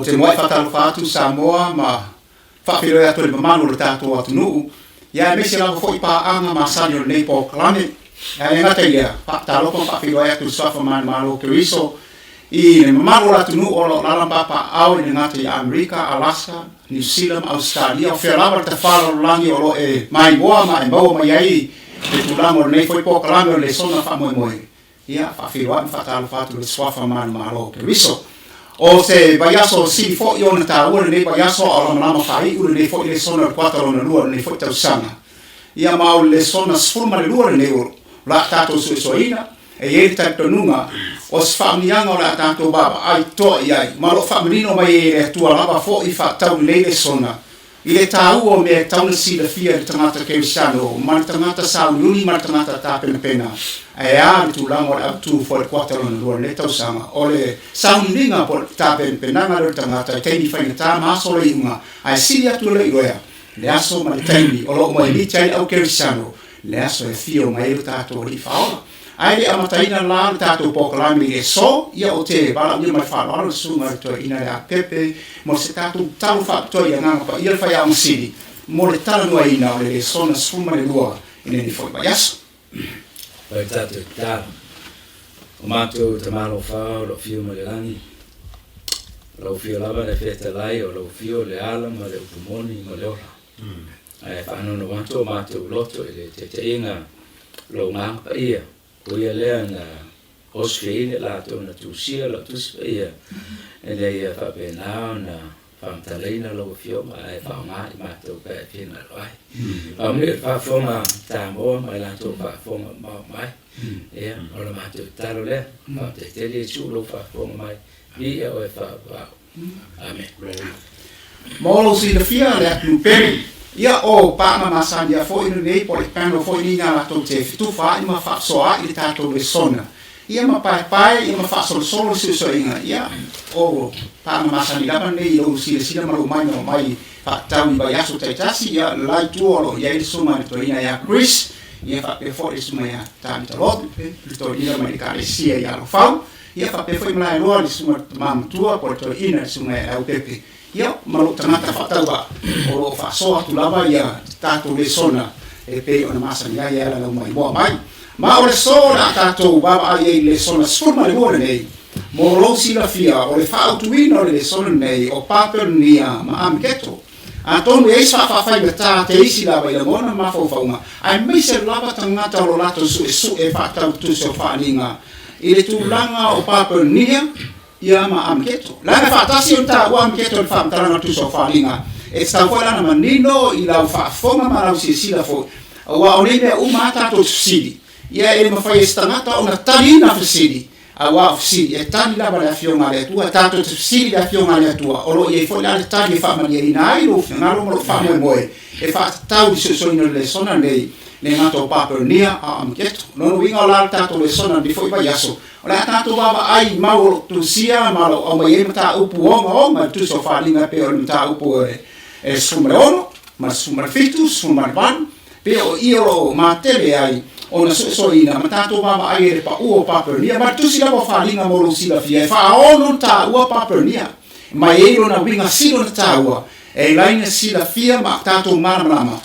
Ou te muai faatalofa atu Samoa ma faafeiloai atu i le mamalu o le tatou atunuu, ia aemaise lava foi paaga masani o lenei polokalame. Ae le gata i lea, faatalofa ma faafeiloai atu i le Suafa Manumalo o Keriso i le mamalu o le atunuu o lo o alaala ma papaaao e le gata i Amerika, Alaska, Niu Sila ma Ausetalia, o fea lava le tafālalolagi o lo o e maimoa ma e maua mai ai le tulaga o lenei foi polokalame o le lesona faamoemoe. Ia, faafeiloai ma faatalofa atu i le Suafa Manumalo o Keriso. O se vaiaso sili foi ona taua lenei vaiaso a o lamalama faaiu lenei foi lesona o le kuata lona lua o lenei foi tausaga. Ia, ma o le lesona 12 lenei o le a tatou suesueina, e i ai le talitonuga o se faamanuiaga o le a tatou vaavaai totoa i ai, ma o lo o faamanino mai ai e le Atua lava foi faatatau lenei lesona I le taua o mea e tatau ona silafia e le tagata kerisiano ma le tagata sauniuni ma le tagata tapenapena, ae a le tulaga o le autu foi le kuata lona lua i lenei tausaga, o le sauniuniga po o le tapenapenaga lea o le tagata i taimi faigata ma aso o le iuga, ae sili atu e le iloea le aso ma le taimi o lo o moemiti ai le au kerisiano, le aso e afio mai ai lo tatou Alii Faaola. Ae le amataina la le tatou polokalame i le aso, ia ou te valaaulia ma le faaaloalo le Susuga i le Toeaina ia Pepe mo se tatou talo faapitoa i Agaga Paia le Faiaoga Sili mo le talanoaina o le lesona 12 i lenei foi vaiaso. Fai tatou tatalo. O matou tamalofa o lo o afio mai le lagi, o lau afio lava le fetalai, o lau afio le ala ma le upu moni ma le ola. Ae faanono atu o matou loto i le taitaiga o lou Agaga Paia, o ia lea na osifiaina i latou na tusia lau Tusi Paia, ina ia faapena ona faamatalaina lau Afioga ae faaaoga i matou pe a e finagalo ai. Faamanuia i le faafofoga a Samoa ma i latou faafofoga mamao mai. Ia, o le matou tatalo lea. Faafetai tele Iesu lou faafofoga mai. Viia oe faavavau. Amene. Mo lou silafia le atunuu pele, ia o paaga masani a foi lenei po o le panel foi nei na latou te fetufaai ma faasoaai le tatou lesona, ia ma paepae ia ma faasolosolo le suesueina, ia o paaga masani lava nei i lou silasila ma lou maimoa mai faatatau i vaiaso taitasi, ia le la itu o lo o i ai le susuga i le toeaina ia Chris, ia faapea foi le susuga ia Tavita Lotu, le toeaina mai le Ekalesia i Alofau. Ia faapea foi Malaeloa le susuga i le tama matua po o le toeaina le susuga ia Leaupepe, ia ma lou tagata faatauvaa o lo o faasoa atu lava ia tatou lesona e pei ona masani ai e ala lau maimoa mai. Ma o le so o le a tatou vaavaai ai i le lesona 12 lenei, mo lou silafia o le faaautuina o le lesona lenei o Papelonia ma Ameketo. Atonu e i ai se faafaigata te isi lava i lagona ma mafaufauga, aemaise lava tagata o lo latou suesue faatatau tusi o faaaliga i le tulaga o Papelonia ia ma Ameketo. Leaga faatasi ona taua Ameketo i le faamatalaga tusa o faaaliga, e tatau foi la ona manino i lau faafofoga ma lau silasila foi, aua o nei mea uma a tatou fesili, ia e le mafai e se tagata ona taliina fesili, Aua o fesili, e tali lava le Afioga a le Atua, tatou te fesili i le Afioga a le Atua, o lo o i ai foi la le tali e faamalieina ai lou finagalo ma lou faamoemoe e faatatau i le suesueina o le lesona nei, le gata o Papelonia a o Amaketo. O lona uiga o la le tatou lesona i lenei foi vaiaso, o le a tatou vaavaai mau o lo o tusia ma o lo o aumai ai mataupu ogaoga i le tusi o Faaaliga e pei o le mataupu e 16 ma le 17, 18, Pei o i o lo o matele ai ona suesueina ma tatou vaavaai ai le pau o Papelonia. Ma le tusi lava o Faaaliga mo lou silafia, e faaono taua Papelonia, ma e i ai lona uiga sili ona taua e laina silafia ma tatou malamalama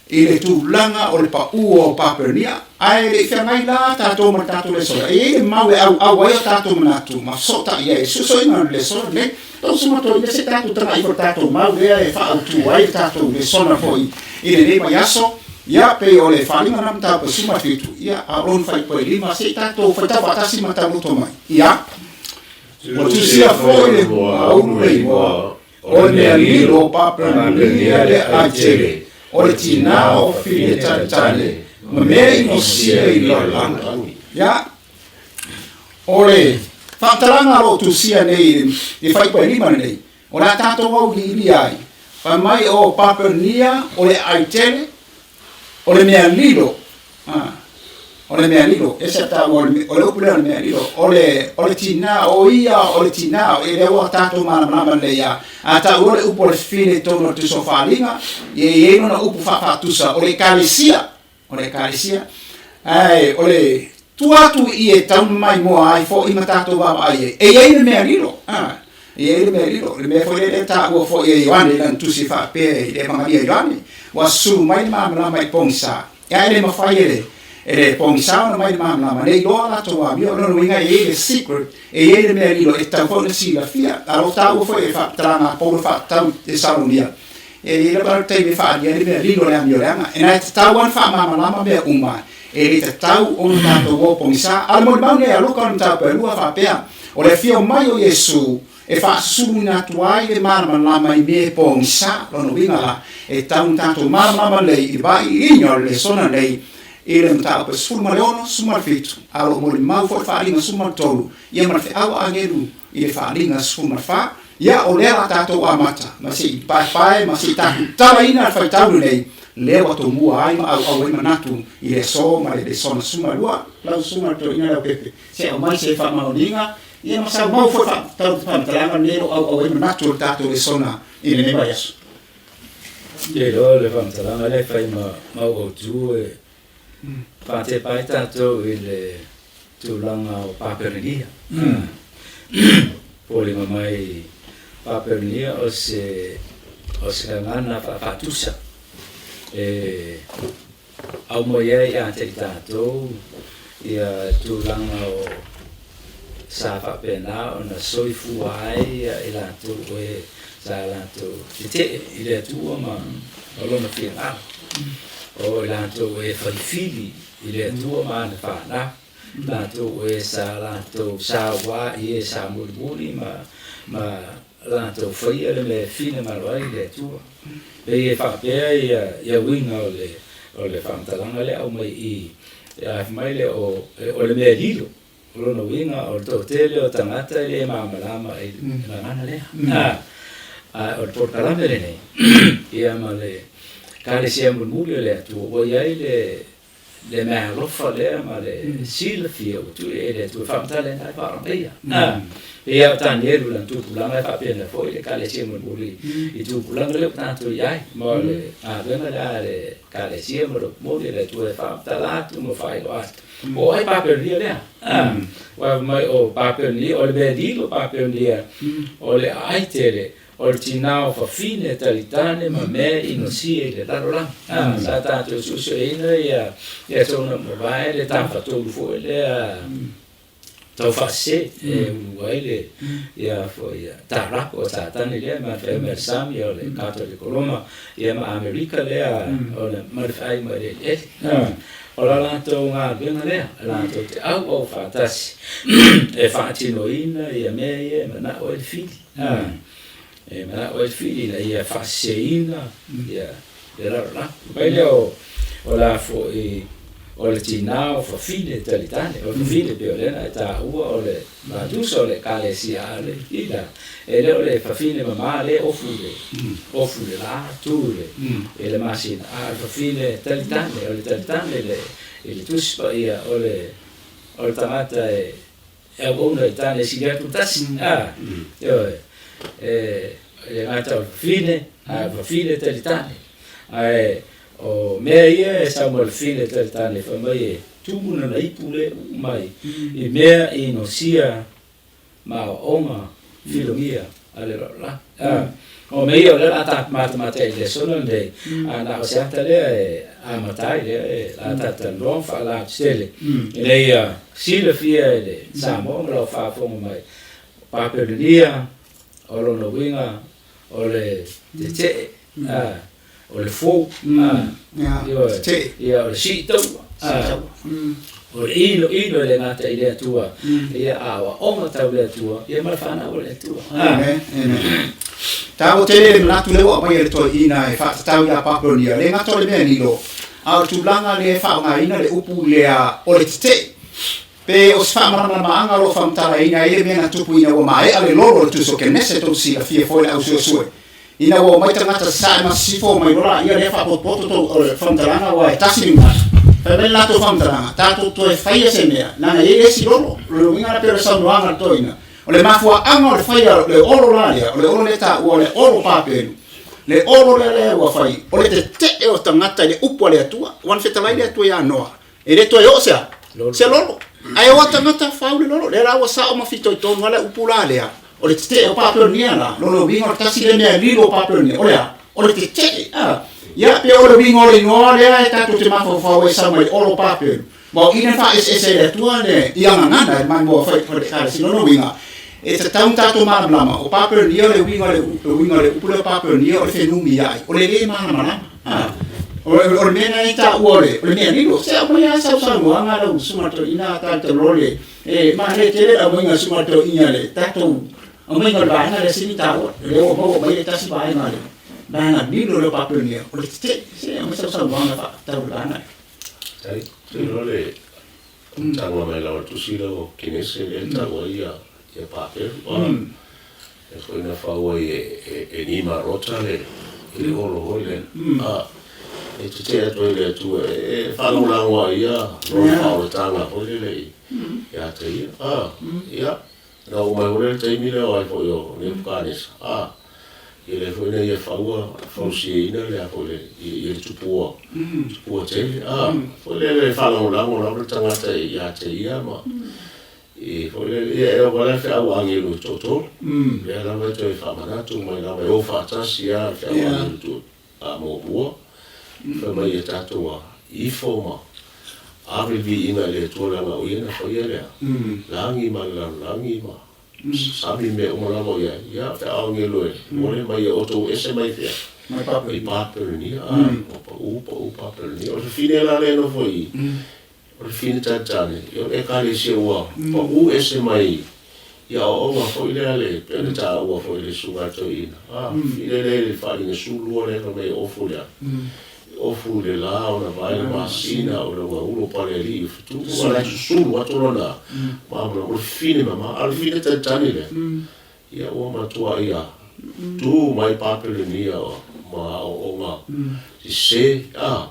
i le tulaga o le pau o Papelonia. Ae le i feagai la tatou ma le tatou lesona, e i ai le mau e auau ai o tatou manatu ma fesootai ai i le suesuega o le lesona lenei. Tausi matou ina se tatou tagata i ko tatou mau lea e faaautu ai le tatou lesona foi i lenei vaiaso. Ia, pei o le faaaliga na mataupu e 17, ia, a o lona faaipoa e 5, se i tatou faitau faatasi ma tauloto mai. Ia, ua tusia foi le aulu le igoa o le mea lilo o Papelonia le aitele, o le tinā o fafine tanetane ma mea inosia i le lalolagi. Ia, O le faamatalaga o lo o tusia nei i le faaipoa lenei, o le a tatou auiliilia ai, fai mai o Papelonia o le aai tele, o le mea lilo, o le mea lilo, e se taua o le upu lea o le mea lilo, o le, o le tinā, o ia o le tinā, e lea ua tatou malamalama lelei lava. A taua le upu o le fafine i totonu o le tusi o Faaaliga, e i ai lona upu faafaatusa, o le ekalesia, o le ekalesia. Ae o le tua atu i e tau maimoa ai foi ma tatou vaavaai ai, e i ai le mea lilo. E i ai le mea lilo, le mea foi lea e taua foi e Ioane i lana tusi e faapea i le Evagalia a Ioane, Ua susulu mai le malamalama i pogisa, ae le mafai e le e le pogisa ona mai le malamalama, ne i iloa latou amio. O lona uiga e i ai le secret, e i ai le mea lilo e tatau foi ona silafia. A o lo o taua foi e faamatalaga a Paulo e faatatau i Tesalonia, e i ai lava le taimi e faaalia ai le mea lilo o le amioleaga. E na e tatau lava ona faamalamalama mea uma, e le tatau ona tatou o pogisa. A o le molimau lenei a Luka o le mataupu e lua faapea, O le afio mai o Iesu e faasusuluina atu ai le malamalama i mea e pogisa. Lona uiga la, e tatau ona tatou malamalama lelei i le vailiiliga o le lesona nei i le mataupu e 16, 17, a o lo o molimau foi le faaaliga 13, ia ma le feau a agelu i le faaaliga 14. Ia, o lea la tatou amata, ma se i paepae ma se i tatou talaina le faitau lenei, lea ua tomua ai ma auau ai manatu i le aso ma le lesona 12. Lau Susuga i le Toeaina Leaupepe, se aumai se faamaoniga, ia ma sau mau foi faatatau i le faamatalaga lenei o lo o auau ai manatu o le tatou lesona i lenei vaiaso. Ou te iloa le faamatalaga lea e fai ma mau autu e faatepa ai tatou i le tulaga o Papelonia. Foliga mai Papelonia o se o se gagana faafaatusa e aumai ai ia te i tatou ia tulaga o sa faapena ona soifua ai i latou o e sa latou tetee i le Atua ma Lona finagalo, o i latou o e faifili i le Atua ma ana fanau, latou o e sa latou sauā i e sa mulimuli ma ma latou faia le mea e finagalo ai le Atua. Pei e faapea ia ia uiga o le o le faamatalaga lea aumai i i, a fai mai lea o o le mea lilo. O lona uiga o le toatele o tagata e le malamalama i le gagana lea. A o le polokalame lenei, ia ma le Ekalesia mulimuli o le Atua, ua i ai le le meaalofa lea ma le silafia ua tuu i ai e le Atua e faamatalaina ai faaaloalo ia. Pei o Tanielu i lana tupulaga e faapena foi le Ekalesia mulimuli i tupulaga lea ua tatou i ai, ma o le galuega lea a le Ekalesia ma le upu moni a le Atua e faamatala atu ma faailoa atu. Po o ai Papelonia lea? Aua fai mai o Papelonia, o le mea lilo Papelonia, o le aai tele, o le tinā o fafine talitane ma mea inosia i le lalolagi. Sa tatou suesueina ia ia tona mavae le tafatolu foi lea tau faasese e ulu ai le ia foi tarapo o Satani lea ma le fai mai le sami o le Katoliko Roma ia ma Amerika lea o le ma le feai mai le eleele. O la latou galuega lea, e latou te auau faatasi e faatinoina ia mea ia e manao ai le fili, e manao ai le fili ina ia faaseseina ia le lalolagi. Fai mai lea o, o la foi o le tinā o fafine talitane, o le fafine pei o lea na e taua o le matusa o le Ekalesia a le ila, e le o le fafine mamā lea e ofu i le, ofu i le lā, tu i le, i le masina, a o le fafine talitane, o le talitane i le, i le Tusi Paia, o le, o le tagata e, e auauna i tane e sili atu le tasi, a, ioe, e, e le gata o le fafine, a o le fafine talitane. Ae o mea ia e sau ma le fafine talitane fai mai e tumu lana ipu le uu mai i mea i inosia ma aoaoga filogia a le lalolagi. A, o mea ia o lea o le a ta matamata i le lesona lenei, a na o se ata lea e amata ai lea e la ta talanoa ma faalautele ina ia silafia e le Samoa ma lau faafofoga mai, o Papelonia, o lona uiga o le tetee, a, o le fou, a, ioe, ia, o le sii taua, a, o le inoino e le gata i le Atua, ia, a o aoga tau le Atua, ia ma le fanau a le Atua. Amen. Amen. Taua tele le manatu lea ua aumai e le toeaina e faatatau ia Papelonia, le gata o le mea lilo, a o le tulaga lea e faaaogaina le upu lea o le tetee. Pe o se faamalamalamaga o lo o faamatalaina ai le mea na tupu ina ua maea le lolo o le tusi o Kenese, tou te silafia foi le au suesue. Ina ua omai tagata sasae ma sisifo omai loa laia lea faapotopoto tou o le faamatalaga aua e tasi le manatu. Fai mai le latou faamatalaga, tatou toe faia se mea, leaga e i ai le isi lolo. O le uiga la pei o le saunoaga a le toeaina, o le mafuaaga o le faia o le olo la lea, o le olo lea e taua o le olo papelu, le olo lea lea ua fai, o le tetee o tagata i le upu a le Atua. Ua na fetalai le Atua ia Noa, E le toe oo se a? Se lolo. Ae o tagata fau le lolo. Lea la ua sao ma fitoitonu lava le upu la lea. O le tetee o Papelonia la, lona uiga o le tasi lea mea lilo o Papelonia, o le a? O le tetee. A. Ia, pe o le uiga o le igoa lea e tatou te mafaufau ai sau mai olo o Papelu. Ma o i na faaeseese ai le Atua le i agagana e maimoa fai fale ekalesia. Lona uiga, e tatau ona tatou malamalama, o Papelonia o le uiga o le uiga o le upu lea o Papelonia o le fenumiai, o le lē malamalama. A. O le mea lena e taua o le o le mea lilo. Se aumai lava sau saunoaga lau Susuga Toeaina Talitolo le e manaia tele le aumaiga a le Susuga Toeaina le tatou aumaiga o le vaega lea sili taua. Lea ua maua mai le tasi vaega le vaega lilo lea o Papelonia o le tetee. Se aumai sau saunoaga faatatau i le vaega lea. Faafetai. Ou te iloa le amataga mai lava o le tusi lea o Kenese lea e tau ai ia Papelu. Lea foi na fau ai e Nimarota le olo foi lea. E tetee atu ai i le Atua e faalagolago ai ia lona faaolataga foi lele ia te ia. Ia, Na oo mai foi lea i le taimi lea o ai foi o Nebukanesa, a, ia lea foi na ia faua, fausiaina le a foi le, ia le tupua, tupua tele, a, foi lea le faalagolago lava le tagata ia te ia ma, i foi lea, ia e oo lava le feau agelu e toatolu, lea lava e toe faamanatu mai lava e o faatasi lava le feau agelu tu, a muamua, fai mai ia tatou a ifo ma ave le viiga i le Atua leaga o Ia na faia lea lagi ma le lalolagi ma sami mea uma lava o i ai. Ia, feau agelo e mole mai ia outou ese mai fea? Mai Papelonia. A, ua pau, pau Papelonia. O le fafine la lea e nofo i i, o le fafine tane, ia o le Ekalesia ua pau ese mai i aoaoga foi lea le pei ona taua foi e le Susuga a le Toeaina. A, fafine lea i le faaaliga 12 lea fai mai e ofu le a? E ofu i le la ona vaai le masina o le uaulu o Palealii o Fetu, ua la susulu atu lona malamalama, o le fafine mama. A o le fafine tanetane lea, ia ua matua ia tu mai Papelonia ma aoaoga sese, a,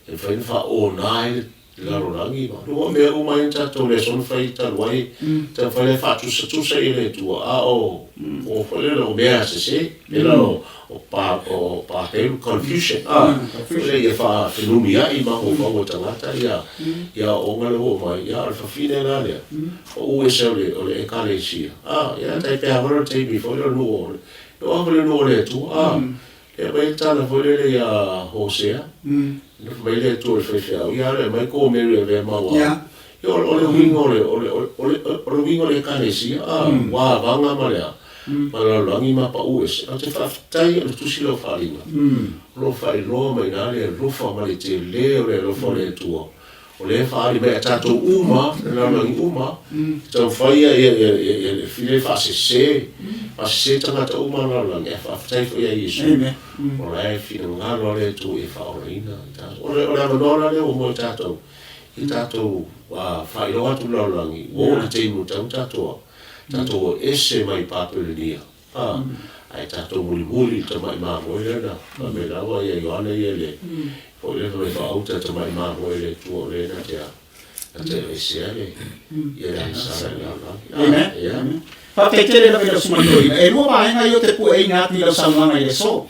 e mafai ona faaona ai le lalolagi ma lua mea uma ai na tatou lesona fai talu ai, taumafai la e faatusatusa i le Atua, a o o foi lele o mea sese, pela o o pa o Papelu confusion, a foi lea ia faafenumiai mafaufau o tagata ia ia aoaoga lea ua aumai, ia a o le fafine la lea, pau ese o le o le Ekalesia, a ia tai pea foi la o le taimi foi lea o le nuu o le o a foi le nuu o le Atua, a E aumai le tala foi lele ia Hosea, na fai mai le Atua i le faifeau, ia ale mai Komeri e avea ma au. Ia, o le uiga o le, o le, o le, o le uiga o le Ekalesia, a, ua avaga ma le a, ma le lalolagi ma pau ese. Ae ou te faafetai o le tusi lea o Faaaliga, o lo o faailoa mai i ina le alofa ma le tele o le alofa o le Atua O lea e faaali mai a tatou uma, le lalolagi uma, e taumafai ia, ia, ia, ia, ia le file faasese, faasese tagata uma o le lalolagi, ae faafetai foi ia Iesu. Amen. O la e finagalo lava le Atua ia faaolaina i tatou. O le, o le avanoa la lea ua mo i tatou, i tatou faailoa atu i le lalolagi, ua oo le taimi ua tatau ona tatou, tatou o ese mai Papelonia. A, ae tatou mulimuli i le tamai mamoe lea na fai mai lava ia Ioane ia le, foi lea fai mai faauta le tamai mamoe i le Atua o lea na te a, na te aveesea le, ia le agasala i le lalolagi. A, Amen. ia. Amen. Faafetai tele lava i lau susuga toeaina. E lua vaega ia ou te pueina atu i lau saunoaga i le aso.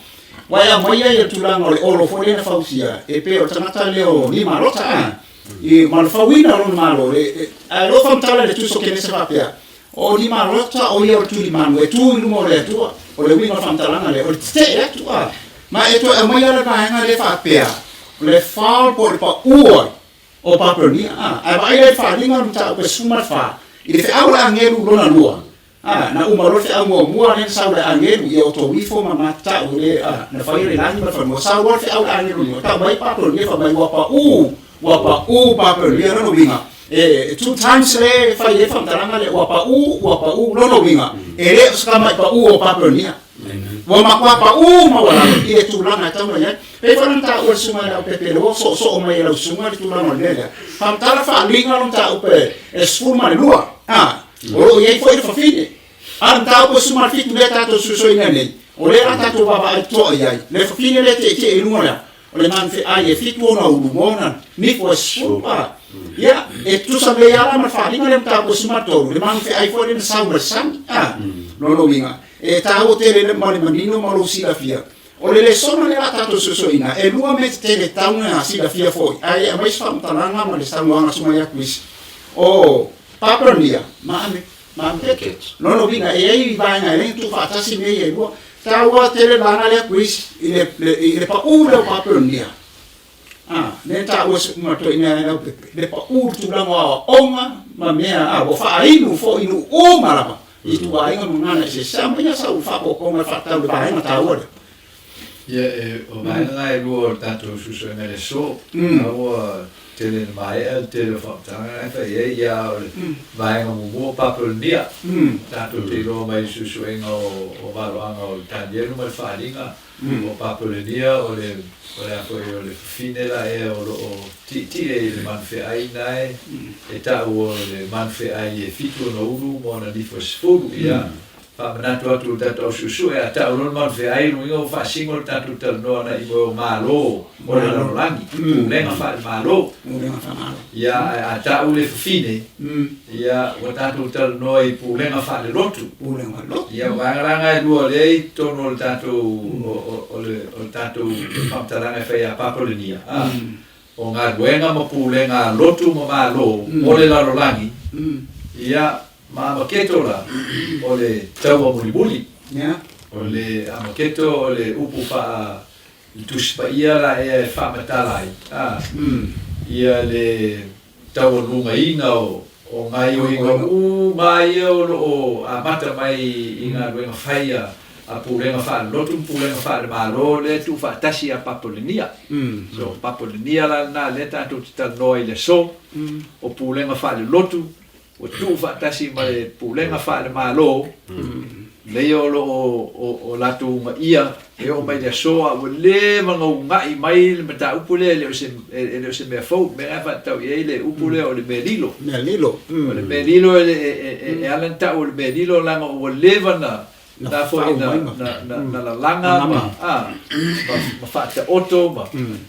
Ua e aumaia ia le tulaga o le olo foi lea na fausia, e pei o le tagata lea o Nimalota, a, i, ma le fauina o lona malo, le, le, ae o lo o faamatala i le tusi o Kenese faapea, O ni malota o ia o le tulimanu e tu i luma o le Atua. O le uiga o le faamatalaga lea, o le tetee atu, a. Ma e toe aumaia le vaega lea faapea, o le fall po o le pau ai o Papelonia, a. Ae vaai la i le faaaliga o le mataupu e 14, i le feau a le agelu lona lua, a, na uma loa le feau muamua lea na sau le agelu, ia outou ifo ma matatau i le, a, na faia le lagi ma le fanua, sau loa le feau a le agelu lona lua, tau mai Papelonia fai mai ua pau, ua pau Papelonia, lona uiga, E two times le fai ai faamatalaga lea, ua pau, ua pau, lona uiga, e le o se tamai pau o Papelonia. Ua matua pau maualalo i le tulaga e tatau ona i ai. Pei foi ona taua e le susuga i le Aupepe ua soosoo mai e lau susuga le tulaga o le mea lea. Faamatala faaaliga lona mataupu e 12, a, o lo o i ai foi le fafine. A o le mataupu e 17 lea tatou suesueina nei, o lea a tatou vaavaai totoa i ai, le fafine lea e tietie i luga lea, O le manu feai e fitu ona ulu ma ona nifo e sefulu pa. Ia, e tutusa lelei lava la ma le faaaliga lea mataupu e 13, le manu feai foi lea na sau mai le sami. A, lona uiga, e taua tele le ma le manino ma lou silafia. O le lesona lea o le a tatou suesueina, e lua mea tetele e tatau ona silafia foi, ae aumai se faamatalaga ma le saunoaga a Susuga ia Chris, o Papelonia ma Amerika. Ma Amaketo. Lona uiga, e i ai vaega e le tuufaatasi mea ia e lua. Taua tele le vaega lea Greece i le, le, i le pau lea o Papelonia. Ah, lea na taua e ma toeaiina e Leaupepe, le pau i le tulaga o aoaoga ma mea, ah, ua faainu foi i nuu uma lava i ituaiga ma gagana eseese. Aumaia sau faaopoopoga e faatatau i le vaega taua lea. Ia, e, o vaega na e lua o le tatou suesuega i le aso, a ua tele ina maea le tele o faamatalaga na e fai i ai, ia, a o le vaega muamua o Papelonia, tatou te iloa mai i le suesuega o, o valoaga o le Tanielu ma le Faaaliga, o Papelonia, o le, o le a foi, o le fafine la ea o lo o tietie i le manufeai na e, e tau o le manufeai e fitu ona ulu ma ona nifo e sefulu, ia, Faamanatu atu i le tatou au suesue, a tau loa le manuwheai, lona uiga ua faasino le tatou talanoa agai i moe o Malo o le lalolagi, pulega faale-Malo. Ia, ae a tau le fafine, ia, ua tatou talanoa i pulega faale-lotu. Ia, o vaega la na e lua o lea e i totonu o le tatou, o le tatou faamatalaga e fai ia Papalania, a, o galuega ma pulega a lotu ma Malo o le lalolagi, ia, Ma Amaketo la, o le taua mulimuli. O le Amaketo o le upu faa le Tusi Paia la ea e faamatala ai, a, ia le taualugaina o gaioiga uma ia o lo o amata mai i galuega fai a Pulega Faalelotu ma Pulega Faalemalo lea e tuufaatasi ia Papolenia. So, Papolenia la lena lea tatou te talanoa i le aso, o Pulega Faalelotu Ua tuufaatasi ma le Pulega Faale-Malo, leia o lo o latou ugaia e oo mai le aso, a ua leva ona ugai mai le mataupu lea, e le o se mea fou. O le mea lena e faatatau i ai le upu lea o le mea lilo. Mea lilo. O le mea lilo e ala ona tau o le mea lilo leaga ua leva ona na foi na, na, na, na lalaga ma, a, ma, ma faataoto ma,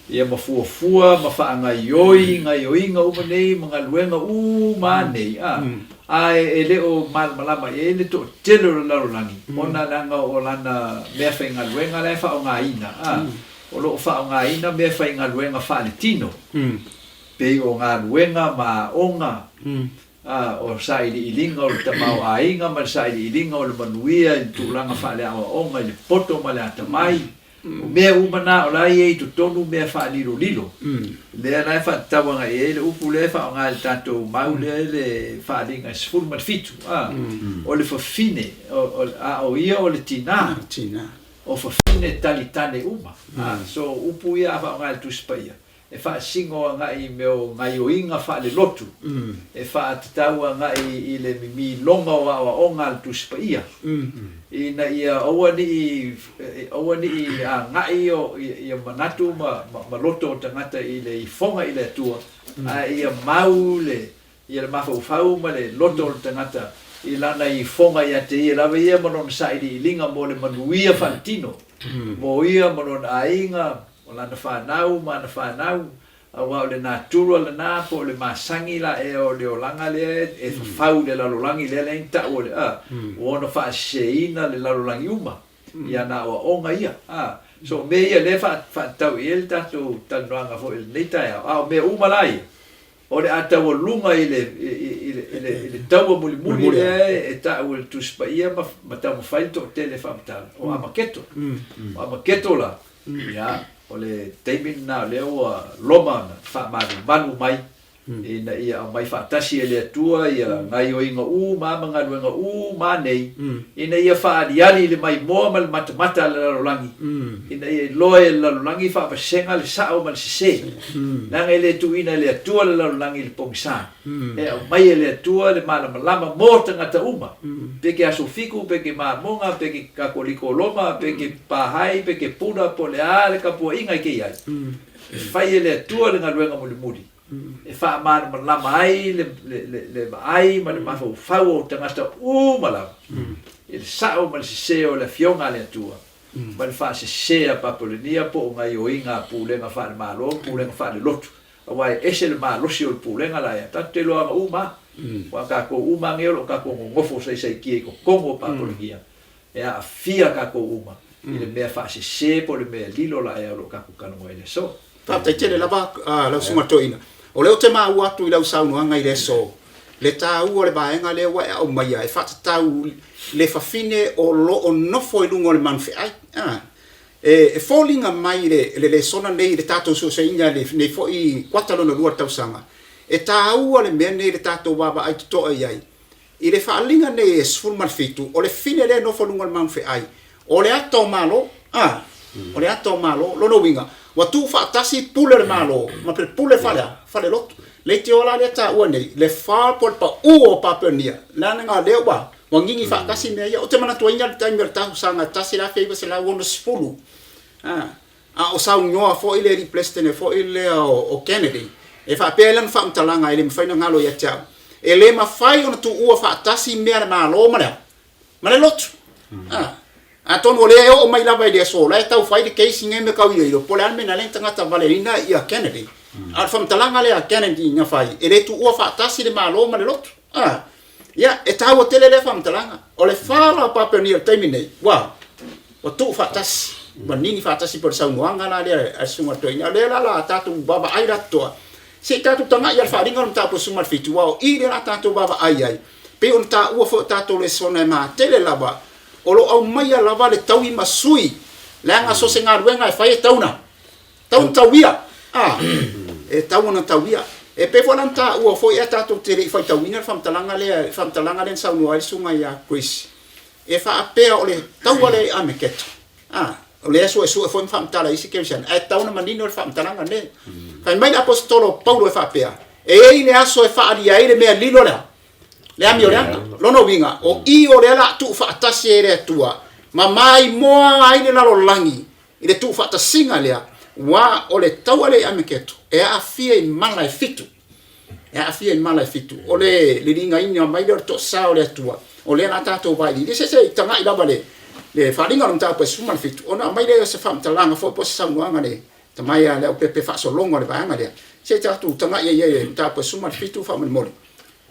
ia ma fuafua ma faagaioi gaioiga uma nei ma galuega uma nei, a, a e, e le o malamalama i ai le toatele o le lalolagi, ona leaga o lana meafaigaluega la e faaaogaina, a, o lo o faaaogaina meafaigaluega faaletino, pei o galuega ma aoga, Ā, o sailiiliga o le tamaoaiga ma le sailiiliga o le manuia i le tulaga faaleaoaoga i le poto ma le atamai, o mea uma na o la e i ai i totonu mea faalilolilo. Lea la e faatatau agai i ai le upu lea e faaaoga e le tatou mau lea i le Faaaliga e 17, ā, o le fafine, a o ia o le tinā, o fafine talitane uma. Ā, so o upu ia a faaaoga e le Tusi Paia, e faasino agai i mea o gaioiga faalelotu, e faatatau agai i le mimiloga o aoaoga a le Tusi Paia, ina ia aua ne i, aua ne i agai ia manatu ma loto o tagata i le ifoga i le Atua, ae ia mau le, ia le mafaufau ma le loto o le tagata i lana ifoga ia te ia lava ia ma lona sailiiliga mo le manuia faaletino, mo ia ma lona aiga, O lana fanau ma ana fanau, aua o le natura lena po o le masani la ea o le olaga lea e fafau i le lalolagi lea lea na tau o le a, ua ono faaseseina le lalolagi uma i ana aoaoga ia. A, so o mea ia lea e faatatau i ai le tatou talanoaga foi i lenei taeao, a o mea uma la ia, O le a taualuga i le, i le, i le, i le taua mulimuli lea e taua e le Tusi Paia ma, ma taumafai le toatele e faamatala, o Amaketo. O Amaketo la, ia, o le taimi lena o lea ua loma ona faamalumalu mai ina ia aumai faatasi e le Atua ia gaioiga uma ma galuega uma nei, ina ia faaaliali i le maimoa ma le matamata a le lalolagi, ina ia iloa e le lalolagi faavasega le sao ma le sese. Leaga e le tuuina e le Atua le lalolagi i le pogisa, e aumai e le Atua le malamalama mo tagata uma, pe ke aso fiku, pe ke mamoga, pe ke Kakoliko o Roma, pe ke Pahai, pe ke Puna, po o le a le kapuaiga e kei ai. E fai e le Atua le galuega mulimuli e faamalamalama ai le vaai ma le mafaufau o tagata uma lava i le sao ma le sese o le Afioga a le Atua ma le faasese a Papolenia po o gaioiga a pulega faale-Malo ma pulega faale-lotu, aua e ese le malosi o le pulega la ia tatou te iloaga uma a, aua tatou uma nei o lo o tatou nonofo saisaitia i totonu o Papolenia, e aafia tatou uma i le mea faasese po o le mea lilo la ea o lo o tatou talanoa ai i le aso. Faafetai tele lava lau Susuga Toeaina. O lea ou te maua atu i lau saunoaga i le aso. Le taua o le vaega lea ua e aumaia e faatatau le fafine o lo o nofo i luga o le manufeai. A. E foliga mai le le lesona nei i le tatou suesueina i lenei foi kuata lona lua o le tausaga, e taua le mea nei i le tatou vaavaai totoa i ai. I le faaaliga nei e 17, o le fine lea e nofo i luga o le manufeai, o le ata o Malo. A. O le ata o Malo. Lona uiga, ua tuufaatasi pule o le Malo ma le pule fale, falelotu. Leitioa la lea taua nei, le fa po o le pau o Papelonia, leaga o lea ua ua gigi faatasi mea ia. Ou te manatuaina le taimi o le tausaga 1960, a, a o saunoa foi le alii Peresetene foi lea o Kennedy, e faapea ai lana faamatalaga e le mafai ona galo ia te au, e le mafai ona tuua faatasi mea a le Malo ma le a? Ma le lotu. A, atonu o lea e oo mai lava i le aso, o la e tau fai le case nei me kau iloilo, po o le a le mea na ala ai ona tagata valeina ia Kennedy. A o le faamatalaga lea a Kennedy na fai, e le tuua faatasi le Malo ma le lotu. A, ia, e taua tele lea faamatalaga. O le fala o Papelonia i le taimi nei, ua, ua tuu faatasi, ua nini faatasi po o le saunoaga la lea a le Susuga i le Toeaina. O lea la o le a tatou vaavaai la totoa, se i tatou tagai i le faaaliga o le mataupu 17, aua o i lea o le a tatou vaavaai ai, pei ona taua foi o tatou lesona e matele lava, o lo o aumaia lava le taui ma sui, leaga so o se galuega e fai e tauna. Tau na tauia. A, e tau ona tauia. E pei foi la ona taua foi ae tatou te le i faitauina le faamatalaga lea, le faamatalaga lea na saunoa ai le susuga ia Chris, e faapea o le taua lea i Ameketo. A, o lea e suesue foi ma faamatala e isi kerisiano, ae tatau ona manino le faamatalaga lenei. Fai mai le Aposetolo o Paulo e faapea, e i ai le aso e faaalia ai le mea lilo lea, le amioleaga. Lona uiga, o i o lea o le a tuufaatasi ai e le Atua ma maimoa ai le lalolagi I le tuufaatasiga lea, ua o le taua lea i Ameketo e aafia i mala e fitu. E aafia i mala e fitu. O le liligaina mai lea o le toasa o le Atua, o lea la tatou vailiili. Se se i tagai lava le, le faaaliga o le mataupu e 17, ona aumai lea o se faamatalaga foi po o se saunoaga le tamai a Leaupepe faasologa o le vaega lea. Se i tatou tagai ai i le mataupu e 17 faamolemole.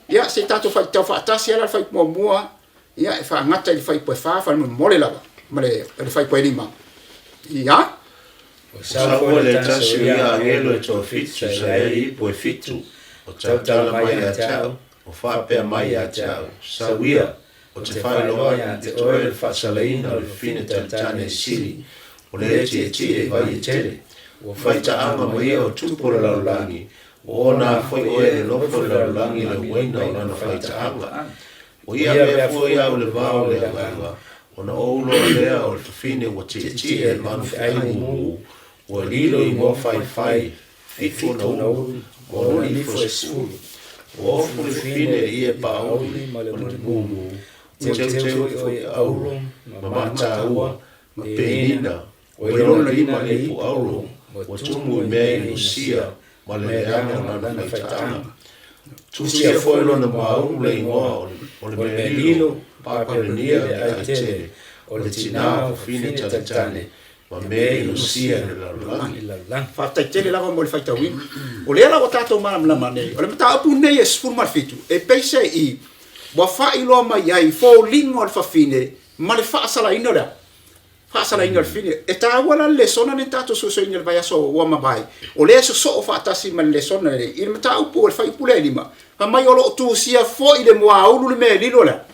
Ia, se i tatou faitau faatasi ala le fuaiupu muamua Ia, e faagata i le fuaiupu e fa, faamolemole lava, ma le, le fuaiupu e lima. Ia. Ua sau foi le tasi o ia agelo e toafitu sa i ai ipu e fitu, o tautala mai ia te au, o faapea mai ia te au, Sau ia, ou te faailoa ia te oe le faasalaina o le fafine talitane e sili, o lea e tietie i vai e tele. Ua fai taaga ma ia o tupu o le lalolagi, ua ona foi oe e nofo i le lalolagi i le uaina o lana faitaaga. Ua ia avea foi au i le vao o le agaga, ona ou loa lea o le fafine ua tietie i le manu feai mumu, ua lilo i moa faifai, fitu ona ulu, ma ona lifo e sefulu. Ua ofu le fafine i le ie paauli ma le mumu, ua teuteu foi i auro, ma mataua, ma penina, ua i lona lima le ipu auro, ua tumu i mea inosia ma le leaga o lana faitaaga. Tusia foi lona muaulu le igoa o le mea lilo, Papelonia le ai tele, o le tinā o fafine talitane, ma mea inosia i le lalolagi. Faafetai tele lava mo le faitauina. O lea la ua tatou malamalama nei, o le mataupu lenei e 17, e peiseai ua faailoa mai ai foliga o le fafine ma le faasalaina o le a? Faasalaina o le fafine. E taua la le lesona lenei na tatou suesueina i le vaiaso ua mavae, o lea e sosoo faatasi ma le lesona lenei i le mataupu o le fuaiupu lea e lima, fai mai o lo o tusia foi le muaulu le mea lilo lea.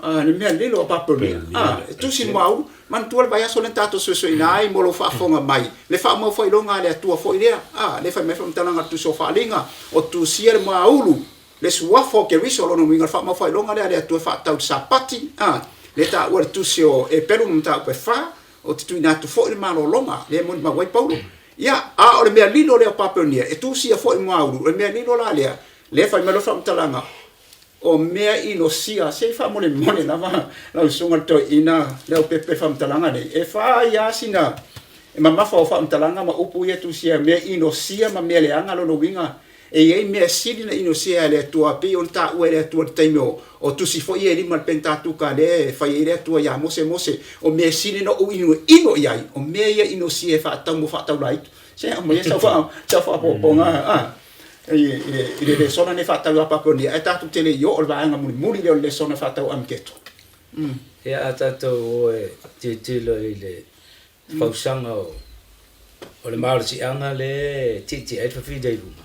Ah, le mea lilo a Papelonia. Ah, e tusi le muaulu. Manatua le vaiaso lea na tatou suesueina ai mo lou faafofoga mai, le faamaufailoga a le Atua foi lea. Ah, lea fai mai faamatalaga a le Tusi o Faaaliga, o tusia le muaulu Le suafa o Keriso, lona uiga, le faamaufailoga lea a le Atua e faatatau i le Sapati, a, lea e taua i le tusi o Eperu ma mataupu e fa, ou te tuuina atu foi le malologa, lea e molimau ai Paulo. Ia, a o le mea lilo lea o Papelonia, e tusia foi i muaulu, o le mea lilo la lea, lea e fai mai loa le faamatalaga, o mea inosia, se i faamolemole lava lau susuga i le toeaina Leaupepe i le faamatalaga nei, e fa ai lava sina mamafa o faamatalaga ma upu ia e tusia, mea inosia ma mea leaga, lona uiga, E i ai mea sili na inosia e le Atua, pei ona taua e le Atua i le taimi o tusi foi ia e lima i le Penitatuka lea e fai ai le Atua ia Mose, Mose, o mea sili na ou inoino i ai, o mea ia inosia e faatatau mo faataulaitu. Se aumaia sau faaopoopoga a i le lesona nei faatatau ia Papelonia, ae tatou te le i oo i le vaega mulimuli lea o le lesona faatatau Ameketo. Ia a tatou o e tilotilo i le fausaga o le malosiaga lea e tietie ai le fafine i luga.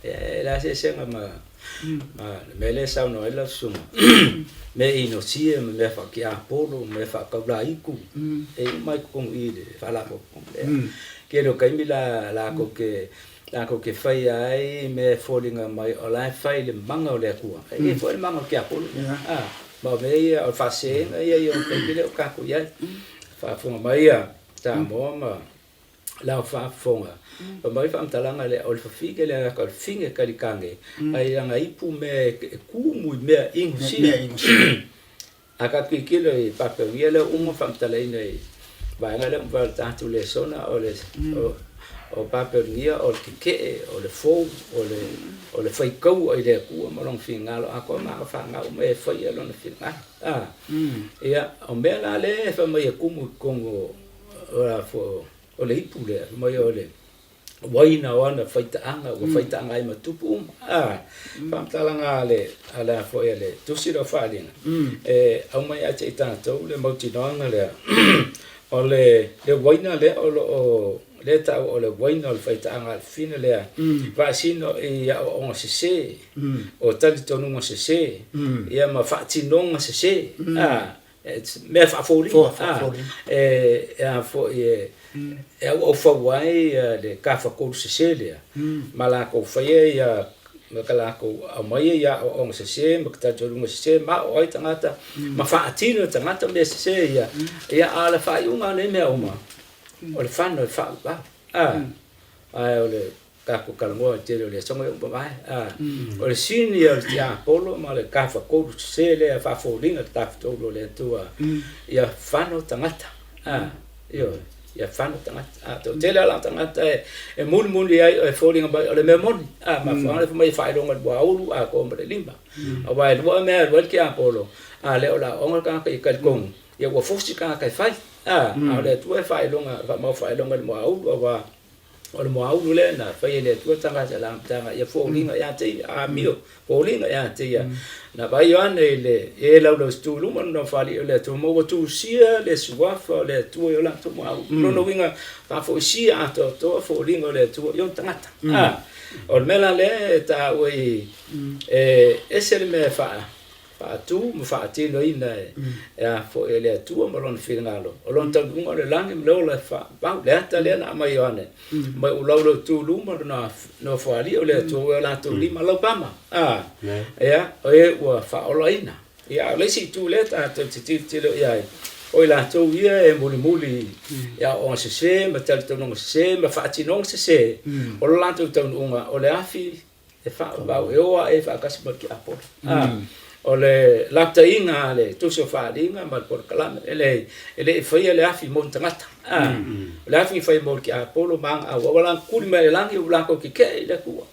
E le a se eseesega ma ma le mea lea e saunoa ai lau susuga, mea inosia ma mea faakiapolo ma mea faakaulaiku, e uma lava i totonu i i le faalapotopotoga lea. Tele o taimi la latou te latou te faia ai mea e foliga mai o la e fai i le mana o le Atua, e le foi le mana o le tiapolo ia. Ma o mea ia o le faasesega ia i ona taimi lea ua tatou i ai. Faafofoga mai ia Samoa ma lau faafofoga, fai mai le faamatalaga lea, o le fafine lea o le fine kalikane, ai lana ipu mea e kumu i mea inosia. A tatou tilotilo i Papelonia lea ua uma ona faamatalaina i vaega lea ua mavae o le tatou lesona, o le o Papelonia o le tetee, o le fou, o le faitaua i le Atua ma lona finagalo atoa ma ana fanau uma e faia lona finagalo. Ia, o mea la lea e fai mai e kumu i totonu o le ipu lea, fai mai o le uaina o ana faitaaga ua faitaaga ai ma tupu uma. A, faamatalaga a le, a le a foi a le Tusi lea o Faaaliga, e aumai ia te i tatou le mautinoaga lea, o le, le uaina lea o lo o, lea e taua o le uaina o le faitaaga a le fafine lea, faasino i aoaoga sese, o talitonuga sese, ia ma faatinoga sese, a, mea faafoliga, e a foi e e auaufau ai le tafatolu sese lea ma latou faia ia ma ka latou aumaia ia aoaoga sese ma talitonuga sese ma aoao ai tagata ma faatino e tagata mea sese ia. Ia, a o le faaiuga o nei mea uma, o le fano e faauvau, ae o le tatou talanoa i le tele o le asoga lea ua mavae. O le sini o le tiapolo ma le tafatolu sese lea e faafoliga le tafatolu o le Atua, ia fano tagata. Ioe, ia fano tagata. A toatele lava la tagata e mulimuli ai e foliga mai o le mea moni. A mafuaaga lea fai mai e faailoga i le muaulu atoa ma le lima. Aua e lua mea e alu ai le tiapolo, a le o le aoaoga le tagata ia talitonu, ia ua fosi le tagata e fai. A o le Atua e faailoga, faamau faailoga i le muaulu aua O le muaulu lea na faia e le Atua tagata i le amataga ia foliga ia te ia, amio, foliga ia te ia. Na vaai Ioane i le e laulausitu i luma lona fali'i o le Atua, ma ua tusia le suafa o le Atua i o latou muaulu. O lona uiga, faafoisia atoatoa foliga o le Atua i ona tagata. O le mea la lea e taua i, e ese le mea e faa, faatu ma faatinoina e a foi e le Atua ma Lona finagalo. O Lona taunuuga o le lagi ma le ola e faavau. Le ata lea na aumai e Ioane, mai ua laulautu luma lona nofoalii o le Atua, ua i o latou lima laupama. A, ia, o e ua faaolaina. Ia, a o le isi itu lea tatou te tilotilo i ai, o i latou ia e mulimuli i aoaoga sese ma talitonuga sese ma faatinoga sese, o le latou taunuuga o le afi e faavavau e o ae faatasi ma le tiapolo. O le lapataiga a le Tusi o Faaaliga ma le polokalame, e leai, e le i faia le afi mo ni tagata. O le afi na fai mo le tiapolo ma ana auau, aua la na tuli mai le lagi ua latou tetee i le Atua.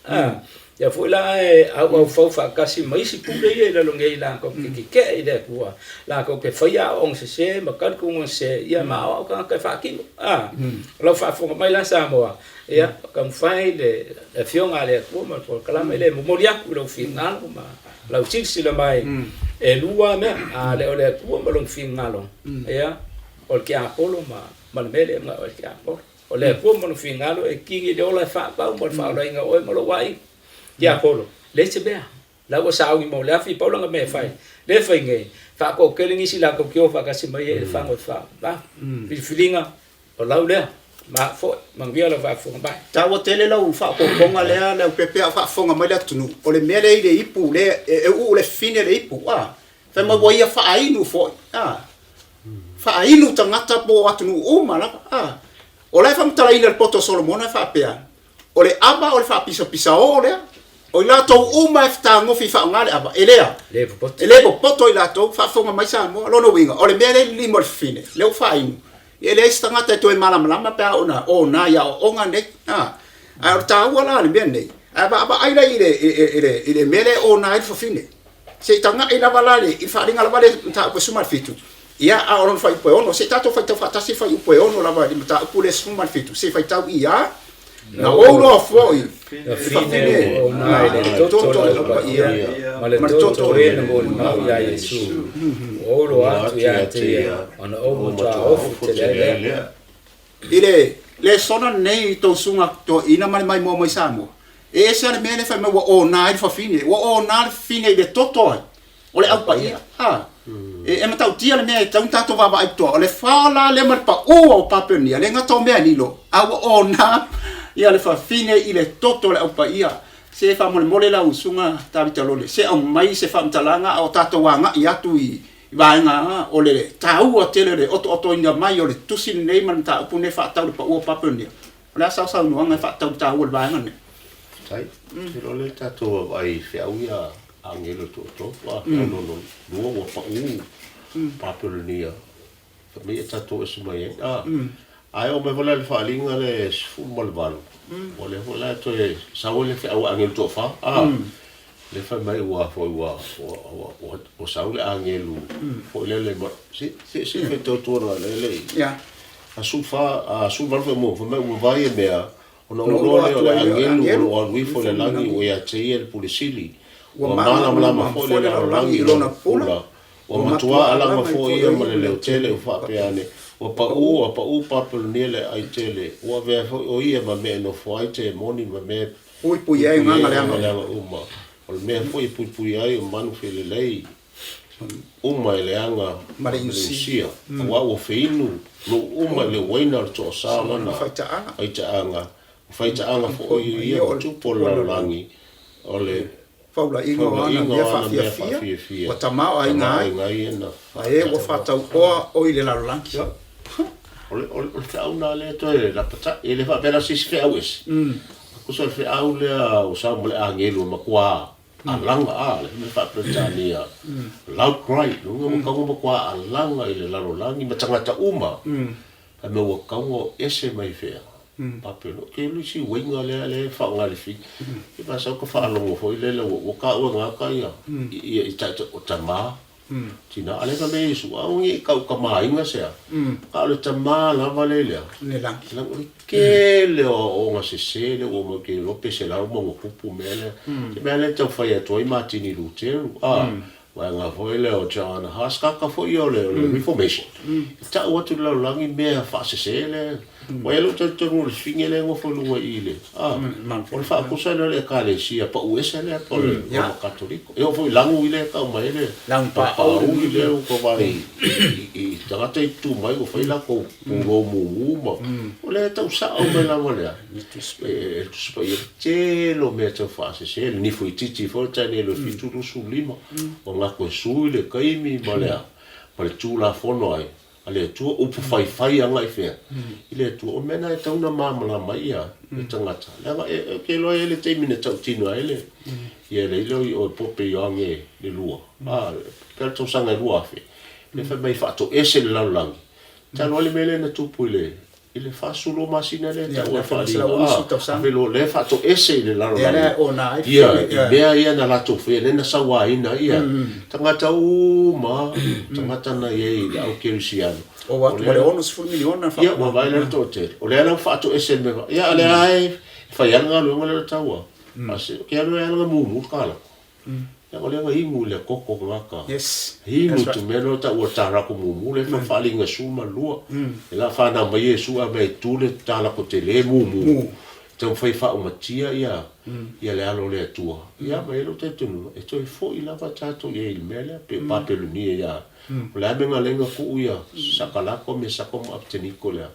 Ia foi la e auaufau faatasi ma isi pule ia i lalo nei latou te tetee i le Atua, latou te faia aoaoga sese ma talitonuga sese, ia ma aoao tagata e faatino. O lau faafofoga mai la Samoa, Ia, taumafai le Afioga a le Atua ma le polokalame lea e momoli atu i lou finagalo ma lau silasila mai, e lua mea, a le o le Atua ma lona finagalo, ia, o le tiapolo ma le mea lea e manao ai le tiapolo. O le Atua ma lona finagalo e kini le ola e faavau mo le faaolaina o oe ma lou aiga. Tiapolo, leai se mea. La ua sauni mo le afi, pau lana mea e fai, lea e fai nei, faatoatele nisi latou te o faatasi mai ai i le fago e faavavau. Filifiliga, o lau lea, ma au foi, manuia lau faafofoga mai. Taua tele lau faaopoopoga lea Leaupepe a o faafofoga mai le atunuu, o le mea lea i le ipu lea e uu le fine le ipu a, fai mai ua ia faainu foi a, faainu tagata po o atunuu uma lava a. O la e faamatalaina e le poto o Solomona e faapea, O le ava o le faapisapisaō lea. O i latou uma e fetagofi faaaoga le ava, e le a? E le popoto i latou, faafofoga mai Samoa. Lona uiga, o le mea lea e lilima o le fafine, lea ua faainu, e leai se tagata e toe malamalama pe a oo ina ona i aoaoga nei. A, ae o le taua la o le mea lenei, ae vaavaai la i le, i le, i le mea lea e ona ai le fafine. Se i taga'i lava la i le faaaliga lava lea mataupu e 17, ia, a o lona fuaiupu e 6. Se i tatou faitau faatasi le fuaiupu e 6 lava i le mataupu lea 17, se i faitau i a, Na ou loa foi le fafine ua i le toto o le Paia ma le toto o e na molimau iā Iesu, ua ou loa atu ia te ia, ona ou matua ofu tele ai lea. I le lesona lenei i tou susuga toeaina ma le maimoa mai Samoa. E ese lava le mea lea fai mai ua ona ai le fafine, ua ona le fafine i le toto ai o le Au Paia. A. E, e matautia le mea e tatau ona tatou vaavaai totoa, o le fa la lea ma le pau o Papelonia, le gata o mea e lilo, a ua ona ia le fafine i le toto o le Au Paia. Se faamolemole lau usuga Tavita Lole, se aumai se faamatalaga a o tatou agai atu i vaega o le taua tele o le otootoina mai o le tusi lenei ma le mataupu lenei faatatau i le pau o Papelonia. O le a sau saunoaga e faatatau i le taua o le vaega lenei? Faafetai. Ou te iloa o lea tatou vaavaai i feau ia a agelo e toatolu, a feau lona lua ua pau Papelonia fai mai e tatou ese mai ai. A, ae oo mai foi la i le faaaliga le 18, ua lea foi la e toe sau ai le feau a agelu toafa, a, lea fai mai ua foi ua ua ua ua ua sau le agelu foi lele ma se se se faitau atu ona lele i Ia. a 14 a 18 foi mo fai mai ua vai e mea ona ou iloa lea o le agelu o lo o alu ifo i le lagi ua ia te ia le Pule Sili ua malamalama foi le lalolagi i lona pula Ua matua alaga foi ia ma le leo tele ua faapea ane, Ua paʻū, ua paʻū Papelonia le aai tele, ua avea foi ʻo ia ma mea e nofo ai temoni ma mea e puipui ai agaga leaga uma. O le mea foi e puipui ai o manu felelei uma e leaga ma le iusia, aua ua feinu nuu uma i le uaina o le toasa o lana faitaaga, ua faitaaga foi ia ma tupu o le lalolagi, o le Faulaiga o ana mea faafiafia, ua tamaoaiga ai, a e ua faatauoa oi le lalolagi. O le feau lena lea e toe lapatai, e le faapea la o se isi feau ese, tusa o le feau lea ua sau ma le agelu e matua alaga, a, le mea faa-Peretania, loud cry, lona uiga ua tau matua alaga i le lalolagi ma tagata uma. A mea ua tau o ese mai fea Papelo ke le isi uiga lea lea e faaaoga i le fili. E ba sau ka faalogo foi lele ua ua taua e gata ia ia i taitai o tama tina a le fai mai Iesu aua ne i tau tamaina se a a o le tama lava le lea Le lagi. O le tele o aoaoga sese lea ua omai ke iloa pe 100 ma ona tupu mea lea. Se mea lea e tau fai atu ai Matini Luteru a Vaega foi lea o John Huss, kaka foi ia o le Reformation, e tau atu i le lalolagi mea faasese lea. Ua i ai lou talitonuga o le fine lea e nofo i luga i i le, a, o le faakusa lea o le Ekalesia pau ese lea po o le Roma Katoliko. E oo foi i lagu i lea e tau mai ai le paauli lea ua tau vaai i tagata i tutu mai ua fai latou pulou mumu ma, o lea e tau sao mai lava lea. E Tusi Paia, tele o mea tau faasese, le nifo itiiti foi le Tanielu e 7, 25, o gako e sui le taimi ma le a, ma le Tulafono ai a le Atua, upu faifai agai fea i le Atua. O mea na e tatau ona malamalama ai ia le tagata, leaga e, ou te iloa e i ai le taimi na tautino ai le, ia le ilo i o e Pope Ioane le lua, a, pe le tausaga e 2000, lea fai mai e faatoese le lalolagi, talu ai le mea lea na tupu i le I le 40 masina lea e tau ai faaaliga, a, ave loa lea e faatoese i le lalolagi ia i mea ia na latou faia, lea na sauaina ai ia tagata uma, tagata na i ai i le au kerisiano. Ua atu ma le 60 miliona. Ia, ua vaai la le toatele. O lea la ua faatoese i le mea, ia a o lea lava e fai lava le galuega lea o le taua. Ke alu ai lava na mumu le kalako. Ia o lea na inu i le toto tagata. Yes. Inu te mea lea taua talako mumu lea fa faaaliga 12. E la whanau mai Iesu a mai tu le talako tele mumu. Taumafai e faaumatia ia ia le alo o le Atua. Ia ma e lou talitonuga e toe foi lava tatou i ai i le mea lea pei o Papelonia ia. O le a mea na ala ai ona tuu ia Sakalako, Mesako ma Apeteniko lea.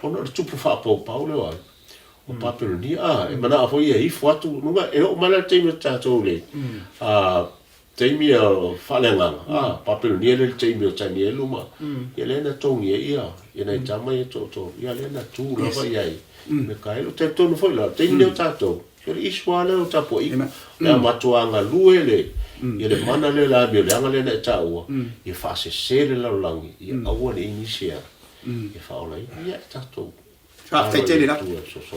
Ona o le tupu faapaupau lea o ai. O Papelonia, a, e manao foi ia ifo atu, nuga, e oo mai la le taimi o tatou le, a, taimi o faaleagaga, a, Papelonia lea le taimi o Tanielu ma, ia lea na togi ai ia, ia nai tama ia toatolu, ia lea na tu lava i ai, Mikaelu. Talitonu foi la, taimi lea o tatou, o le issue lava lea o tapuaiga, o le a matua galue le, ia le mana lea o le amioleaga lea na e taua, ia faasese le lalolagi, ia aua ne i nisi e faaolaina, ia e tatou. Faafetai tele lava.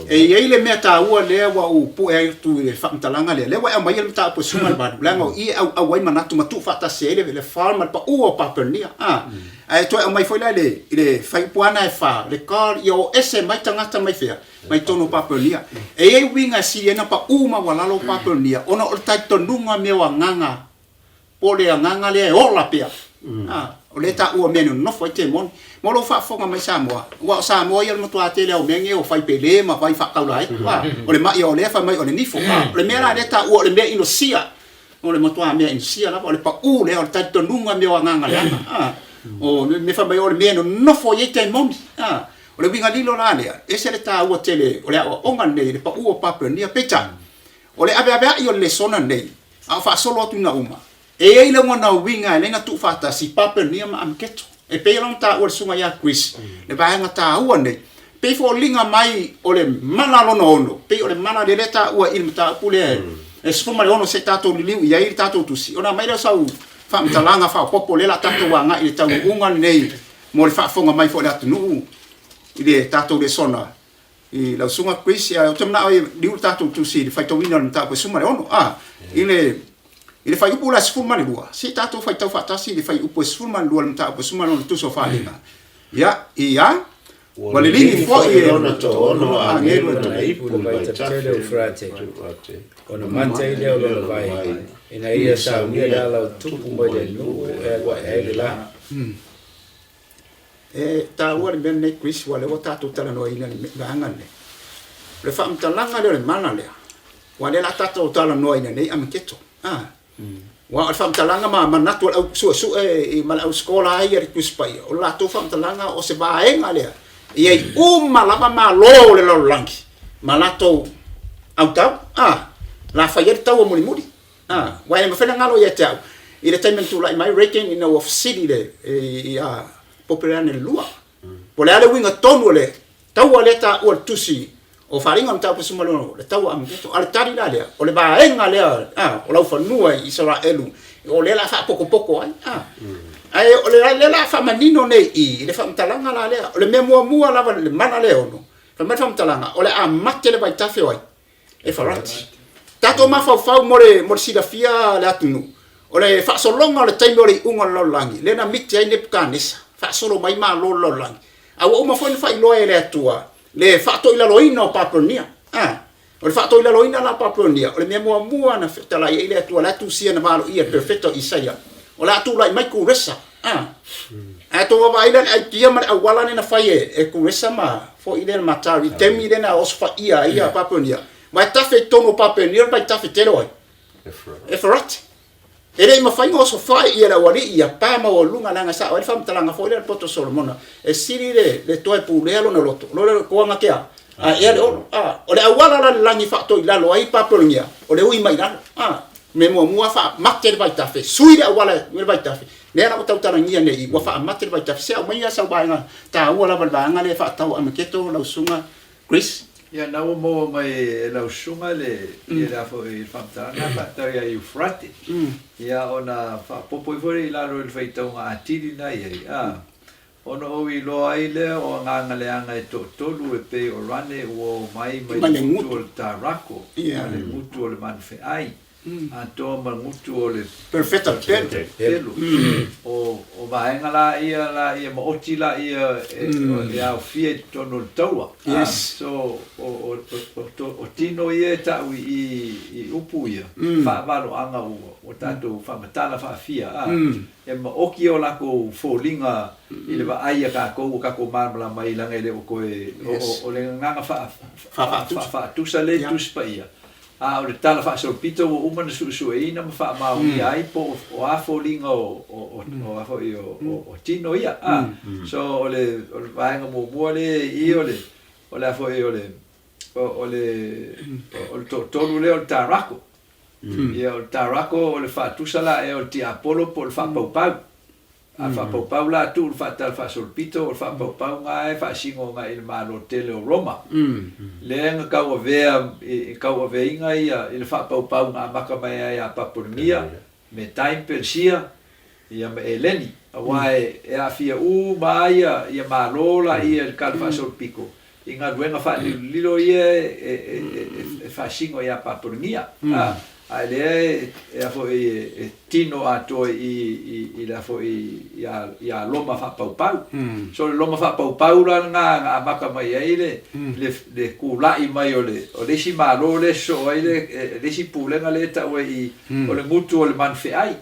E i ai le mea taua lea ua ou pue atu i le faamatalaga lea, lea ua e aumaia le mataupu e 18, leaga o i e auau ai manatu ma tuufaatasi ai le fa ma le pau o Papelonia. A, ae toe aumai foi la i le, i le fuaiupu lava lena e fa, le God ia o ese mai tagata mai fea? Mai totonu o Papelonia. E i ai uiga e sili ai ona pau maualalo o Papelonia ona o le talitonuga mea o agaga, po o le agaga lea e ola pea. A. O lea e taua o mea e nonofo ai temoni. Mo lou faafofoga mai Samoa, aua o Samoa ia o le matua tele lava o mea nei o fai pele ma fai faataulaetu, a, o le mai o lea fai mai o le nifo, a. O le mea la lea e taua o le mea inosia, o le matua mea inosia lava, o le pau lea, o le talitonuga mea o agaga leaga, a. O le mea fai mai o le mea e nonofo i ai temoni, a. O le uiga lilo la lea, e ese le taua tele o le aoaoga lenei i le pau o Papelonia, peitai, o le aveaveai o le lesona lenei, a o faasolo atu ina uma, E i ai lagona uiga e lena tuufaatasi Papelonia ma Amaketo. E pei ona taua e le Susuga ia Chris le vaega taua lenei. E pei foliga mai o le mala lona ono, pei o le mala lea e taua i le mataupu lea e 16 se i tatou liliu i ai le tatou tusi, ona aumai lea o sau faamatalaga faaopoopo lea o le a tatou agai i le taunuuga lenei mo le faafofoga mai foi a le atunuu i le tatou lesona i lau Susuga Chris, ou te manao e liu le tatou tusi i le faitauina o le mataupu e 16, a, i le I le fuaiupu la 12, se i tatou faitau faatasi i le fuaiupu e 12 o le mataupu e 16 Tusi o Faaaliga. Ia, i a, Ua liligi foi e lona toaono agelu e lona ipu i le vaitafe o Eufrate, ona mate ai lea o lona vai, ina ia saunia le ala o tupu mai le nuu e alu ae ai le la. E taua le mea lenei Chris, aua o lea ua tatou talanoaina i le vaega lenei. O le faamatalaga lea o le mala lea, aua o lea o le a tatou talanoaina nei Amaketo. A, aua o le faamatalaga ma manatu o le au suesue ma le au skola ia i le Tusi Paia, o le latou faamatalaga o se vaega lea e i ai uma lava malo o le lalolagi ma latou autau, a, la fai ai le taua mulimuli. A, aua e le mafai ona galo ia te au i le taimi na tulai mai Reagan ina ua fesili le ia Pope Leone le lua. Po o le a le uiga tonu o le taua lea e taua i le tusi o Faaaliga o Mataupu 16, le taua Amaketo. A o le tali la lea, o le vaega lea a, o laufanua i Isaraelu, o lea o le a faapokopoko ai. A, ae o lea o le a faamanino nei i i le faamatalaga la lea. O le mea muamua lava le mana lea e ono, fai mai le faamatalaga, o le a mate le vaitafe o ai? Efarati. Tatou mafaufau mo le, mo le silafia le atunuu, o le faasologa o le taimi o le iuga o le lalolagi, lea na miti ai Nepukanesa, faasolo mai malo o le lalolagi. A ua uma foi ona faailoa e le Atua le faatoilaloina o Papelonia. A, o le faatoilaloina la o Papelonia, o le mea muamua na fetalai ai le Atua, la e tusia na valoia e le perofeta o Isaia, o le a tulai mai Kuresa. A, ae tou vaavaai la i le aikia ma le auala lea na fai e Kuresa ma foi lea ma Tari i taimi lea na osofaia ai ia Papelonia, ma e tafe i totonu o Papelonia le vaitafe tele o ai? Efarate. E le i mafai ona osofai ia le aualii ia pa maualuga leaga e sao ai le faamatalaga foi lea a le poto Solomona, e sili le toe pulea lona loto, lo le toaga ke a, a ea le olo. A, o le auala la le lagi faatoilalo ai Papelonia, o le ui mai lalo. A, mea muamua faamate le vaitafe, sui le auala i le vaitafe, lea la ua tautalagia nei ua faamate le vaitafe. Se aumaia sau vaega taua lava i le vaega lea e faatatau Amaketo lau susuga Chris. Ia na ua maua mai e lau susuga le ia le a foi le faamatalaga na faatatau ia Eufrate. Ia ona faaopoopo ifo lea i lalo i le faitauga atili na i ai, a, ona ou iloa ai lea o agaga leaga e toatolu e pei o Rane ua o mai mai le gutu o le Tarako ma le gutu o le Manufeai. Atoa ma le gutu o le Perfeta pelu. O, o vaega la ia, la ia maoti la ia e, e aofia i totonu o le taua. Yes. So, o, o, o, o, o tino ia e ta'u i, i, i upu ia, faavaloaga ua, ua tatou faamatala faafia, a, e maoki o lakou foliga i le vaai a tatou ua tatou malamalama ai leaga e le o toe, o, o, o le gagana faa, faatusa lea i Tusi Paia. A o le tala faasolopito ua uma ona suesueina ma faamaonia ai po o a foliga o o a foi o tino ia a. So o le o le vaega muamua lea i i o le o le a foi o le o le o le toatolu lea o le Tarako. Ia o le Tarako o le faatusa la ea o le tiapolo po o le faapaupau. A faapaupau la tuu le faatala faasolopito, o le faapaupauga lava e faasino agai i le Malo tele o Roma. Lea na tauavea i tauaveina ia i le faapaupau na amata mai ai ia Papolegia, Metai ma Perisia, ia ma Eleni, aua e aafia uma lava ia ia Malo la ia i le tala faasolopito i galuega faalilolilo ia e faasino ia Papolegia. Ae lea e, e a foi e, e tino atoa i, i, i le a foi i a, i a Roma faapaupau. So le Roma faapaupau la lena na amata mai ai le, le, le kula'i mai o le, o le isi Malo lea e sosoo ai le, le isi pulega lea e tau ai i, o le gutu o le manufe'ai.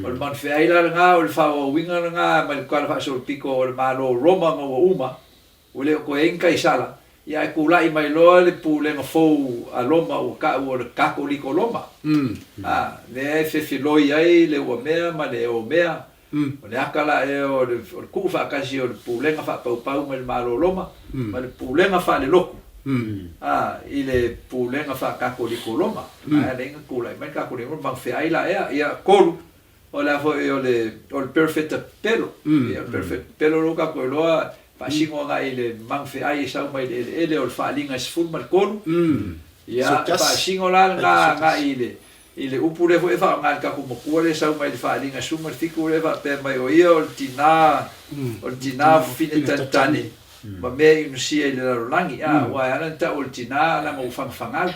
O le manufe'ai la lena o le faaauauina lena mai le tala faasolopito o le Malo o Roma ina ua uma, Ua le o toe ai ni Kaisara, ia ae kula'i mai loa le pulega fou a Roma ua ta'u o le Katoliko Roma. A, lea e fefiloi ai le uamea ma le omea, o le ata la ea o le, o le tuufaatasi o le pulega faapaupau mai le Malo o Roma ma le pulega faalelotu, a, i le pulega faa-Katoliko Roma. Ae ala ai ona kula'i mai le Katoliko Roma, magafeai la ea. Ia, tolu, O le a foi o le o le perofeta pepelo. Ia o le perofeta pepelo lea ua tatou iloa faasino agai i le magafeai e sau mai le eleele o le faaaliga e 13. Ia e faasino la lena agai i le i le upu lea foi e faaaoga e le tatou matua lea e sau mai le faaaliga 17 lea e faapea mai o ia o le tina o le tina fafine tanetane ma mea i unusia i le lalolagi a, aua e ala ona tau o le tina leaga ua fagafagau.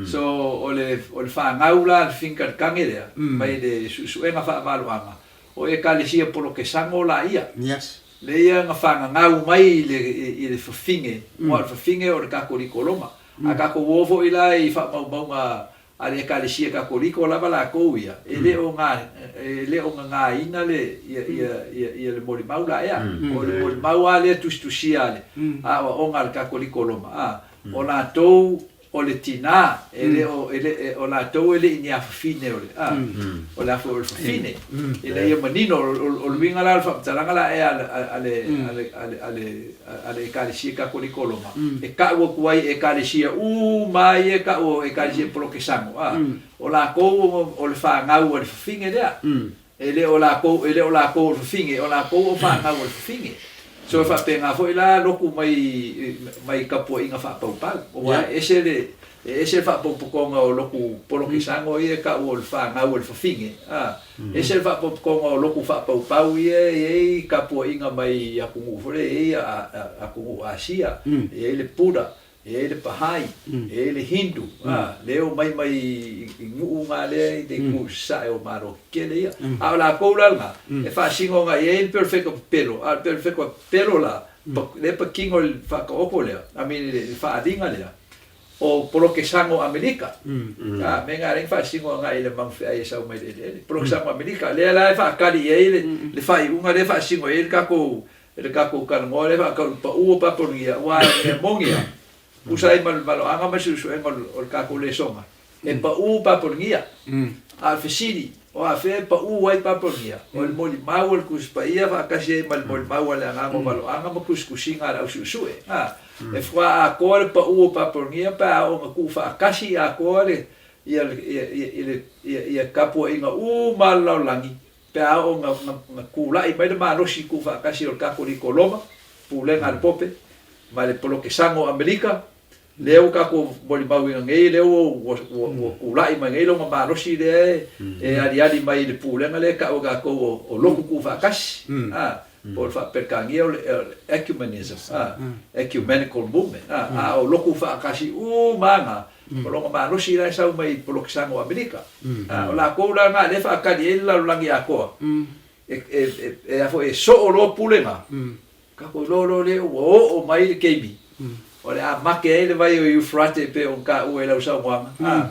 So o le o le fanau la le finikanikane lea mai le suesuega faavaloaga o Ekalesia Polokesango la ia. Yes. Lea ia na fagagau mai i le i le fafine, aua o le fafine o le Katoliko Roma. A tatou o foi la i faamaumauga A le Ekalesia Katoliko lava latou ia, e le o ga, e le o gagāina le, ia, ia, ia, ia le molimau la ea. O le molimau lava lea tusitusia a le aoaoga a le Katoliko Roma, a, o latou o le tinā, e le o, e le, o latou e le i ni afafine o le, a, o le a foi o le fafine. Ina ia manino, o, o, o le uiga la o le faamatalaga la ea a le, a le, a le, a le, a le, a le Ekalesia Katoliko o Roma, e ka'u atu ai i Ekalesia uma ia e ka'u o Ekalesia Polokesango, a, o lakou o le fanau a le fafine lea. E le o lakou, e le o lakou o le fafine, o lakou o fanau a le fafine. So e faapena foi la loku mai, mai tapuaiga faapaupau, aua e ese le, E ese le faapopotoga o loku polokesango ia e ka'u o le fanau a le fafine, a. Ese le faapopotoga o loku faapaupau ia e i ai tapuaiga mai atunuu foi lea e i ai atunuu Asia, e i ai le Buddha, e i ai le Bahai, e i ai le Hindu, a, lea e omai mai i nuu na lea i le itu i sasae o Malo Tetele ia. A o lakou la lena, e faasino agai i ai le perofeta pepelo, a o le perofeta pepelo la, lea e patino i le faataoto lea, I mean i le faaaliga lea, o Polokesango Amerika. A, mea na alai na faasino agai i le magafeai e sau mai le eleele. Polokesango Amerika, lea la e faatali i ai le, le faaiuga lea e faasino i ai le tatou, le tatou talanoa lea e faatau i le pau o Paponia, aua o le mea moni lava, tusa ai ma le valoaga ma le suesuega o le tatou lesona, e pau Paponia. A o le fesili, o afea e pau ai Paponia? O le molimau a le Tusi Paia faatasi ai ma le molimau a le Agaga o Valoaga ma tusitusiga a le ausuesue. A, E whaatoa le pau o Paponia pe a oo na tuufaatasi atoa le ia ia ia le ia ia tapuaiga uma a le lalolagi pe a oo na na na kula'i mai le malosi tuufaatasi o le Katoliko Roma, pulega a le Pope, ma le Polokesango o Amerika, lea ua tatou molimauina nei lea ua ua ua ua kula'i mai nei lona malosi lea e e aliali mai i le pulega lea e ta'u e tatou o o lotu tuufaatasi, a. Po o le faa-Peretania o le ecumenism, ecumenical movement, a o lotu faatasi uma lava na, o lona malosi la e sau mai i polokesana o Amerika. O latou la na lea e faatali ai le lalolagi atoa, e a foi, e soo loa pule na, tatou iloa loa lea ua oo mai le taimi o le a make ai le vai o Eufrate e pei ona taua i lau saunoaga,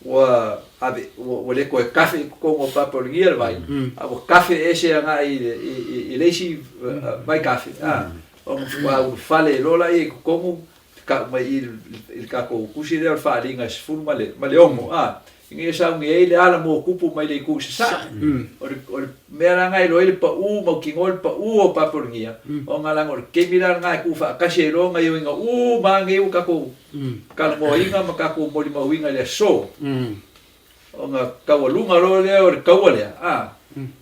ua ave, ua le toe kafe i totonu o Papua-New le vai, a ua kafe ese agai i le, i, i le isi vaikafe, a, ona faatoa ulufale loa lea i totonu, tau mai i i le tatou tusi lea o le Faaaliga e 16, a, ina ia sauni ai le ala motupu mai le itu i sasae. O le, o le mea la lena e iloa ai le pau mautinoa le pau o Papua-New ona leaga o le taimi la lena e tuufaatasi ai loa gaoioiga uma lava nei ua tatou talanoaina ma tatou molimauina i le aso, ona taualuga loa lea o le taua lea, a,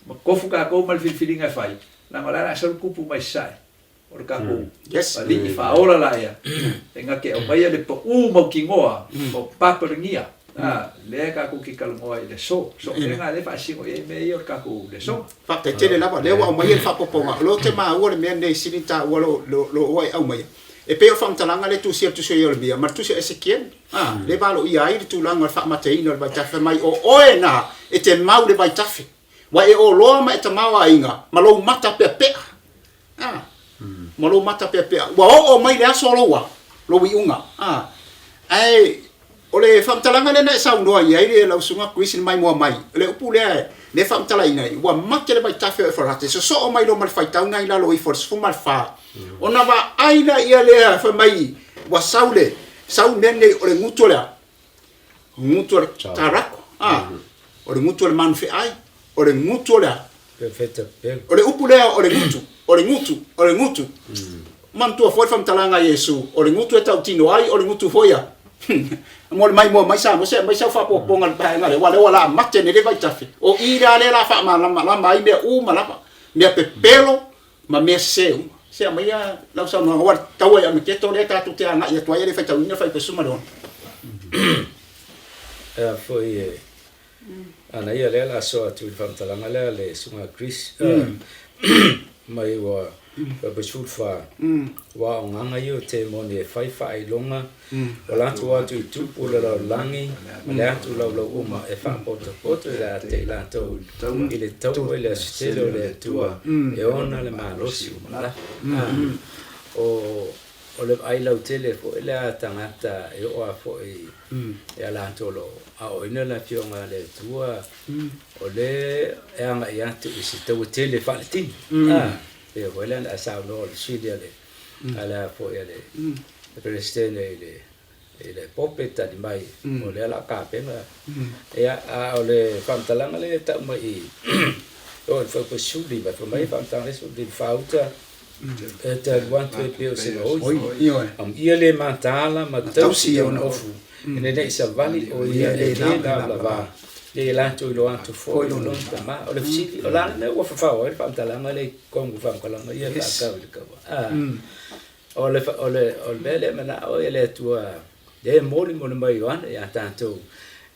ma tofu tatou ma le filifiliga e fai, leaga o le a o le a sau le tupu mai sasae, o le tatou alii faaola la ea, e na te aumaia le pau mautinoa o Papalagia, a, lea tatou te talanoa ai i le aso. So, o mea na lea e faasino i ai mea ia o le tatou lesoga. Faafetai tele lava, lea ua aumaia le faaopoopoga, o lea ou te maua le mea lenei sili ona taua lou, lou, lou, ua e aumaia. E pei o le faamatalaga lea e tusia i le Tusi o Ieremia ma le Tusi o Esekiele, a, lea e valoia ai le tulaga o le faamateina o le vaitafe, fai mai, O oe na e te mau i le vaitafe, ua e oloa ma e tamaoaiga ma lou mata peapea. A, ma lou mata peapea. Ua oo mai le aso o lou a, lou iuga. A, ae o le faamatalaga lea na e saunoa i ai le lau susuga Chris i le maimoa mai, o le upu lea lea e faamatalaina ai, ua mate le vaitafe o Efarate, sosoo mai loa ma le faitauga i lalo ifo o le 14, ona vaai laia lea fai mai ua sau le, sau le mea lenei o le gutu o le a? Gutu o le tarako, a, o le gutu o le manu feai, o le gutu o le a? O le upu lea o le gutu, o le gutu, o le gutu. Manatua foi le faamatalaga a Iesu, o le gutu e tautino ai, o le gutu foi a mo le maimoa mai Samoa, se aumai sau faaopoopoga i le vaega lea, aua o lea ua lamate nei le vaitafe. O i la lea o le a faamalamalama ai mea uma lava, mea pepelo ma mea sese uma. Se aumaia lau saunoaga, aua o le taua i Ameketo lea tatou te agai atu ai e le faitauina le Fuaiupu 16. Ea foi e Ana ia lea la soa atu i le faamatalaga lea a le susuga a Chris mai ua 14 ua aogaga ia o temoni e fai faailoga o latou atu i tupu o le lalolagi ma le atu laulau uma e faapotopoto ia te i latou i le taua i le aso tele o le Atua e ona le malosi uma lava. O O le vaai lautele foi lea a tagata e oo lava foi ia latou o lo o aoaoina le Afioga a le Atua, o lea e agai atu i se taua tele faaletino. Pei foi lea na saunoa o le sili a le a le foi a le Peresetene i le i le Pope tali mai o lea o le a tapena. Ia, a o le faamatalaga lea e tau mai i o le Fuaiupu 19, fai mai e faamatalaga le 19 fāuta e te alu atu e pei o se gaoi, amuia le mataala ma tausi i ona ofu, ina ne i savali o ia e le lavalava, le i latou iloa atu foi o lona tama. O le fesili, o le a le mea ua fafao ai le faamatalaga lea i totonu o faamatalaga ia e faatau i le kaua? O le, o le, o le mea lea e manao ai le Atua lea e molimoli mai Ioane ia tatou,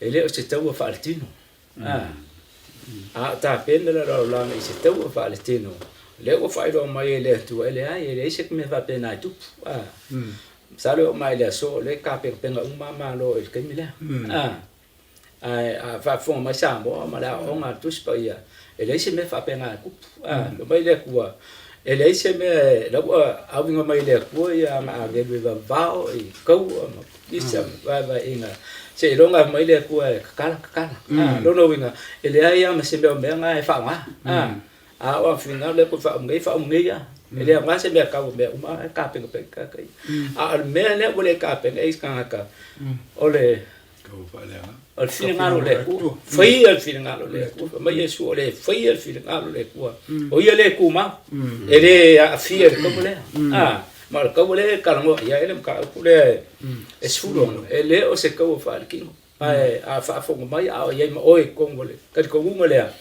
e le o se taua faaletino. A, a o tapena le lalolagi i se taua faaletino, lea ua faailoa mai e le Atua, e leai, e leai se mea faapena e tupu. A, masalo e oo mai i le aso o lea e tapenapena uma lava Malo i le taimi lea. A, ae a faafofoga mai Samoa ma le aoaoga a le Tusi Paia, e leai se mea faapena e tupu. A, fai mai le Atua, e leai se mea, la ua auina mai e le Atua ia ana agelu e vavao i kaua ma pisa ma vaevaeina, seiloga mai le Atua e tatala, tatala. A, lona uiga, e leai lava ma se mea o mea na e faaaoga. A, a o finagalo lea toe faauma nei, faauma nei lava. E le aoga se mea tau o mea uma e tapenapena tagata ia. A o le mea lea ua le tapena i ai se tagata, o le O le finagalo o le Atua. Faia le finagalo o le Atua. Fai mai Iesu, o le faia le finagalo o le Atua. O ia le tumau. E le aafia i le taua lea. A, ma o le taua lea e talanoa i ai le mataupu lea e 16, e le o se taua faaletino. Ae a faafofoga mai a o i ai ma oe i totonu o le talitonuga lea,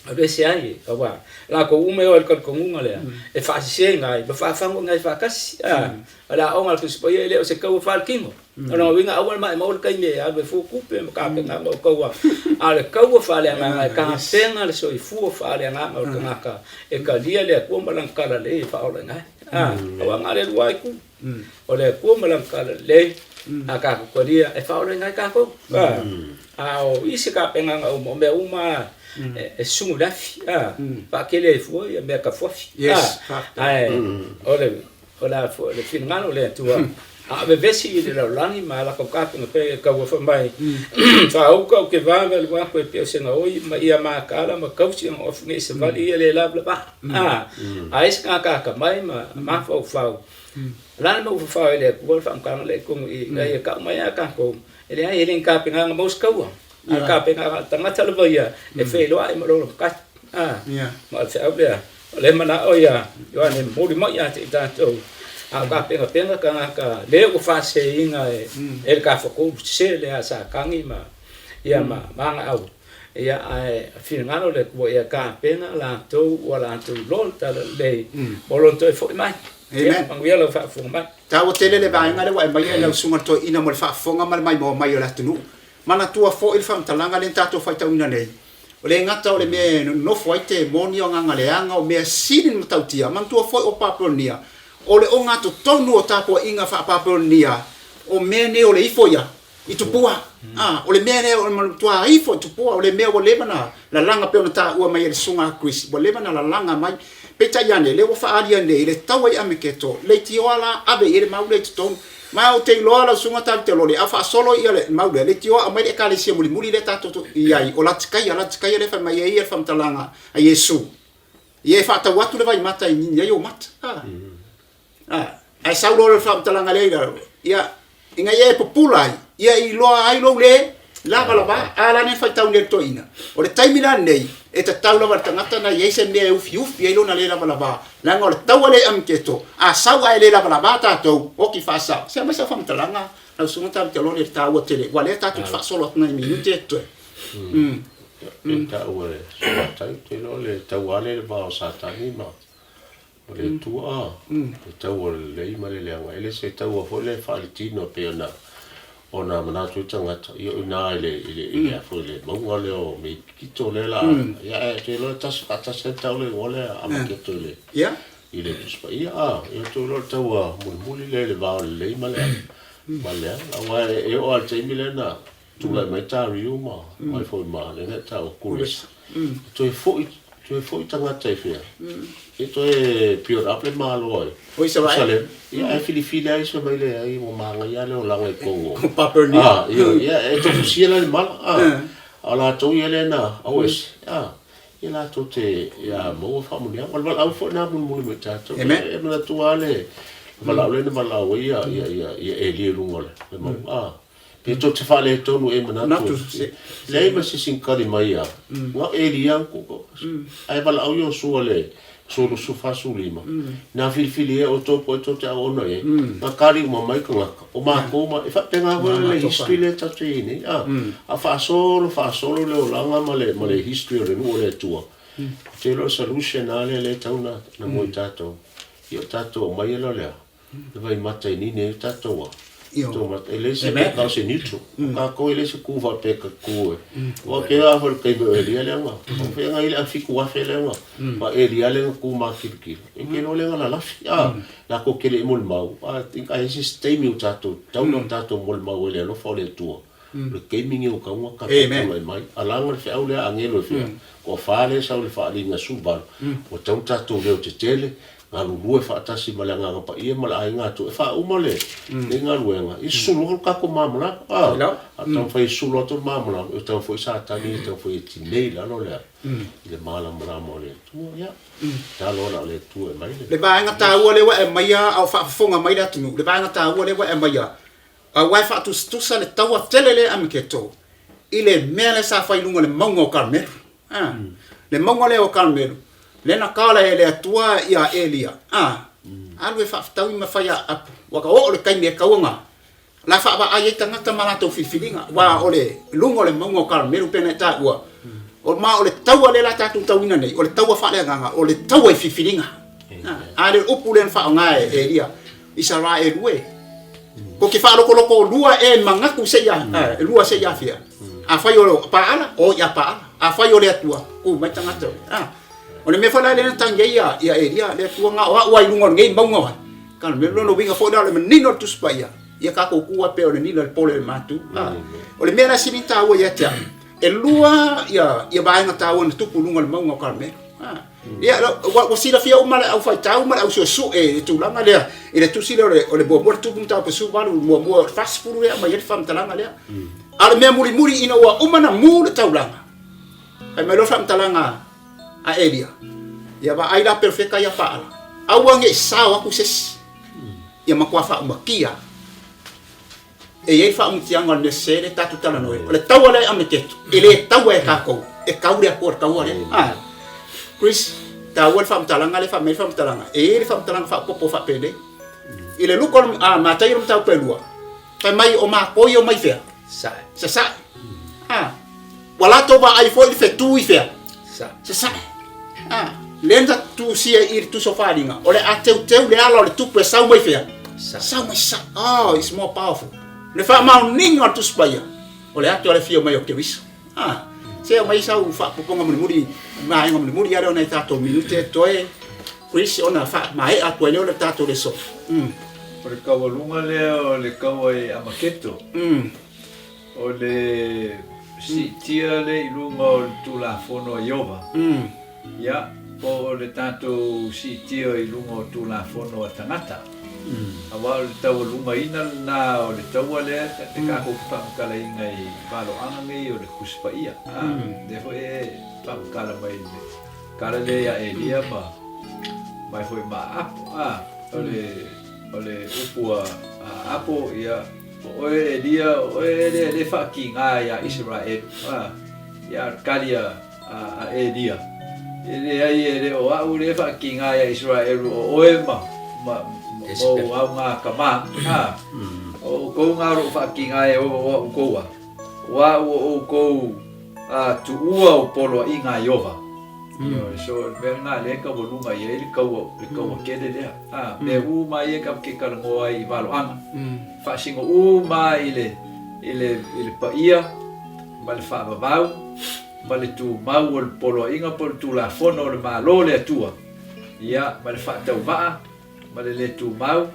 aveese ai, aua latou uma e o i le talitonuga lea, e faasese ai ma faafagoina ai faatasi. A, o le aoga a le Tusi Paia e le o se taua faaletino. O lona uiga aua le maimau le taimi e alu ai fua tupe ma tapenaga o taua, a o le taua faaleagaga e tapena le soifua faaleagaga o le tagata e talia le Atua ma Lana talalelei e faaola ai. A, aua na o le lua itu, o le Atua ma Lana talalelei, a tatou talia e faaola ai tatou. A, a o isi tapenaga uma, o mea uma e susu i le afi, a, faatele ai fua ia mea tafuafi. A, ae o le O le a foi le finagalo o le Atua, a vevesi i le lalolagi ma latou tapenapena i le taua fai mai, Faauka ou te vave alu atu e pei o se gaoi ma ia mataala ma tausi ona ofi nei se vali ia le lavalava. A, a i ai se tagata atamai ma mafaufau, o le a le mea ua fafao ai le Atua le faamatalaga lea i totonu i i, ina ia tau mai lava tatou, e leai, e le ni tapenaga mo se taua, a o le tapenaga a le tagata lava ia e feiloai ma lona tasi. A, ma o le feau lea. O le manao ia Ioane momoli mai ia te i tatou, a o tapenapena tagata le ua faaseseina e le Tafatolu sese lea a Satani ma ia ma magaau, ia ae finagalo le Atua ia tapena latou ua latou iloa le talalelei mo lona toe foi mai. Ia manuia lau faafofoga mai. Taua tele le vaega lea ua e aumaia e lau susuga i le toeaina mo le faafofoga ma le maimoa mai o le atunuu. Manatua foi le faamatalaga lea na tatou faitauina nei, O le gata o le mea e nonofo ai temoni o agaga leaga, o mea sili na matautia, manatua foi o Papelonia, O le ogatotonu o tapuaiga faa-Papelonia, o mea nei o le ifo ia i tupua. A, o le mea lea o le matua ifo i tupua, o le mea ua leva ona lalaga pei ona taua mai e le Susuga a Chris, ua leva ona lalaga mai. Peitai ane, lea ua faaalia nei le taua i Ameketo, leitioa la ave i ai le mau lea i totonu. Ma ou te iloa lau Susuga Tavita Lole, a faasolo ia le mau lea, leitioa aumai le Ekalesia mulimuli lea tatou i ai, o Latikaia, Latikaia lea e fai mai ai le faamatalaga a Iesu. Ia e faatau atu le vaimata e nini ai ou mata. A. A. Ae sau loa le faamatalaga lea i lalo. Ia, ina ia e pupula ai, ia iloa ai lou le lavalava. A la nei faitau nei le toeaina. O le taimi la lenei, e tatau lava i le tagata na i ai se mea e ufiufi ai lona le lavalava. Leaga o le taua lea i Amiketo, a sau ae le lavalava tatou, oki faasao. Se aumai sau faamatalaga, lau Susuga Tavita Lole i le taua tele, ua lea tatou te faasolo atu nai minute e totoe. E taua e Suatai, ou te iloa le taua lea i le va o Satani ma le Atua, le taua o le lelei ma le leaga. E le se taua foi lea e faaletino e pei ona manatu ai tagata, ia o i ina i le, i le, i le, a foi, le mauga lea o Mekito lea la, ia ae ou te iloa e tasi faatasi ai le tau le igoa lea Amaketo i le, i le Tusi Paia. A, ia ou te iloa le taua mulimuli lea i le va o le lelei ma le, ma le leaga. Aua e oo lava i le taimi lea na tulai mai Tariu ma mai foi ma le na tau Kuresa. Toe foi, toe foi tagata i fea? E toe build up le Malo ai. O Isaraelu. Ia ae filifili ai se mai le ai ua magaia le olaga i Kongo. Ko Papernia. Ah, ia, ia e tofusia la le mala. Ah. A o latou ia lea na au ese. Ah. Ia latou te ia maua faamanuiaga. O le valaau foi lena mulimuli mo i tatou. E manatua lava le valaau lea na valaau ai ia ia ia Elia i luga o le mauga. Ah. Pe tou te faaletonu e manatu e leai ma se isi na tali mai ia, na o Elia na ku ae valaau Iosua le 35, na filifili e outou po o ai tou te auauna i ai, na kali uma mai tagata, o matou ma, e faapena foi le history lea tatou te i ai nei, a, a faasolo faasolo le olaga ma le, ma le history o le nuu o le Atua, ou te iloa o le solution lava lea lea e tatau ona mo i tatou, ia o tatou aumai loa lea, Le vaimata i nini ai tatou a. Tou mata, e leai se peka o se neutral. O kākou e leai se kū faapea ka kū e. Ua ke a foi le taimi o Elia lea nga. O fea nga i le 7,000 lea nga. Ma Elia lea nga kū mākilokilo. E ke loa lea nga lalafi. A, lākou ke le i molimau. A, think ai se taimi o tātou, tau na o tātou molimau e le alofa o le Atua. O le taimi nei o taunga tātou tulai mai. A langa le feau lea a angelo e fea. Ko whā lea sau le whaaliga 18. Ua tau tātou leo tetele. Galulue faatasi ma le Agaga Paia ma le aiga atu e faauma le nei galuega i sulu atu le tatou malamalama. A, a taumafai e sulu atu le malamalama, e taumafai foi Satani e taumafai e tinei i lalo le i le malamalama o le Atua. Ia, tatalo na o le Atua e aumai le. Le vaega taua lea ua e aumaia a o faafofoga mai le atunuu, le vaega taua lea ua e aumaia, aua e faatusatusa le taua tele lea e Ameketo i le mea lea sa fai i luga o le mauga o Karmelu. A, le mauga lea o Karmelu, lea na kala e le Atua ia Elia, a, alu e faafetaui ma fai aapu, ua ka oo le taimi e tauaga, la faavaai ai tagata ma latou filifiliga, aua o le luga o le mauga o Karmelu pei ona e taua, o, ma o le taua lea la tatou tauina nei, o le taua faaleagaga, o le taua i filifiliga. A, a le upu lea na faaaoga e Elia, Isaraelu e, ko ke faalokoloko lua e manatu seia, lua seia afia. Afai o le Paala, o ia Paala. Afai o le Atua, ku mai tagata. A. O le mea foi la lea na tagi ai ia, ia Elia, le Atua nga o au ai lunga o lenei mauga o ai. Ka le mea lona uiga foi lea o le manino o le Tusi Paia, ia tatou ku ai pea o le nila le pole le matu. A. O le mea la sili ona taua ia te au, e lua ia, ia vaega taua na tupu i luga o le mauga o Karamelo. A. Ia, ua silafia uma le aufaitau ma le ausuesue i le tulaga lea, i le tusi lea o le muamua le tupu mataupu 18, muamua o le 40 lea aumai ai le faamatalaga lea. A o le mea mulimuli ina ua uma ona mu le taulaga, fai mai loa le faamatalaga a Elia, ia vaai la perofeta ia Paala, aua ne i sao atu se isi, ia matua faaumatia. E i ai le faaumutiaga o le mea sese lea tatou talanoa ai. O le taua lea e Ameketo, e le taua e tatou, e tau le Atua i le taua lea. A. Chris, taua le faamatalaga lea, faamai le faamatalaga. E i ai le faamatalaga faaopoopo faapenei. I le Luka o le, a, Mataio le mataupu e lua, fai mai o matou ia omai fea? Sasae. Sasae. A. Ua latou vaai foi i le fetu i fea? Sasae. Sasae. A. Lea na tusia i le tusi o Faaaliga, o le a teuteu le ala o le tupu e sau mai fea? Sasae. Sau mai sasae. Oh, it's more powerful. Le faamaoniga o le Tusi Paia, o le atu a le afio mai o Keriso. A. Se aumai sau faaopoopoga mulimuli, vaega mulimuli lea o nai tatou minute e totoe. Chris ona faamaea atu ai lea o le tatou lesona. O le taualuga lea o le taua i Amaketo, o le siitia lea i luga o le Tulafono a Ieova, ia, po o le tatou siitia i luga o Tulafono a tagata. Aua o le taualugaina lena o le taua lea e tatou te faamatalaina i valoaga nei o le Tusi Paia, a, lea foi e faamatala mai i le tala lea ia Elia ma mai foi ma Apo, a, o le, o le upu a Apo, ia, o oe Elia, o oe lea e faatiga iā Isaraelu, a, ia, tali a, a Elia, E leai, e le o a'u lea e faatiga iā Isaraelu, o oe ma, ma, ma ou auga tama, a, o outou na o loo faatiga e o a'u tou a, o a'u o outou a tuua o poloaiga a Ieova. Ioe, so o le mea lena lea e taualuga i ai le taua, le taua tele lea. A, mea uma ia tatou te talanoa ai i valoaga, faasino uma i le, i le, i le paia ma le faavavau ma le tumau o le poloaiga po o le Tulafono o le Malo o le Atua, ia, ma le faatauvaa ma le le tumau,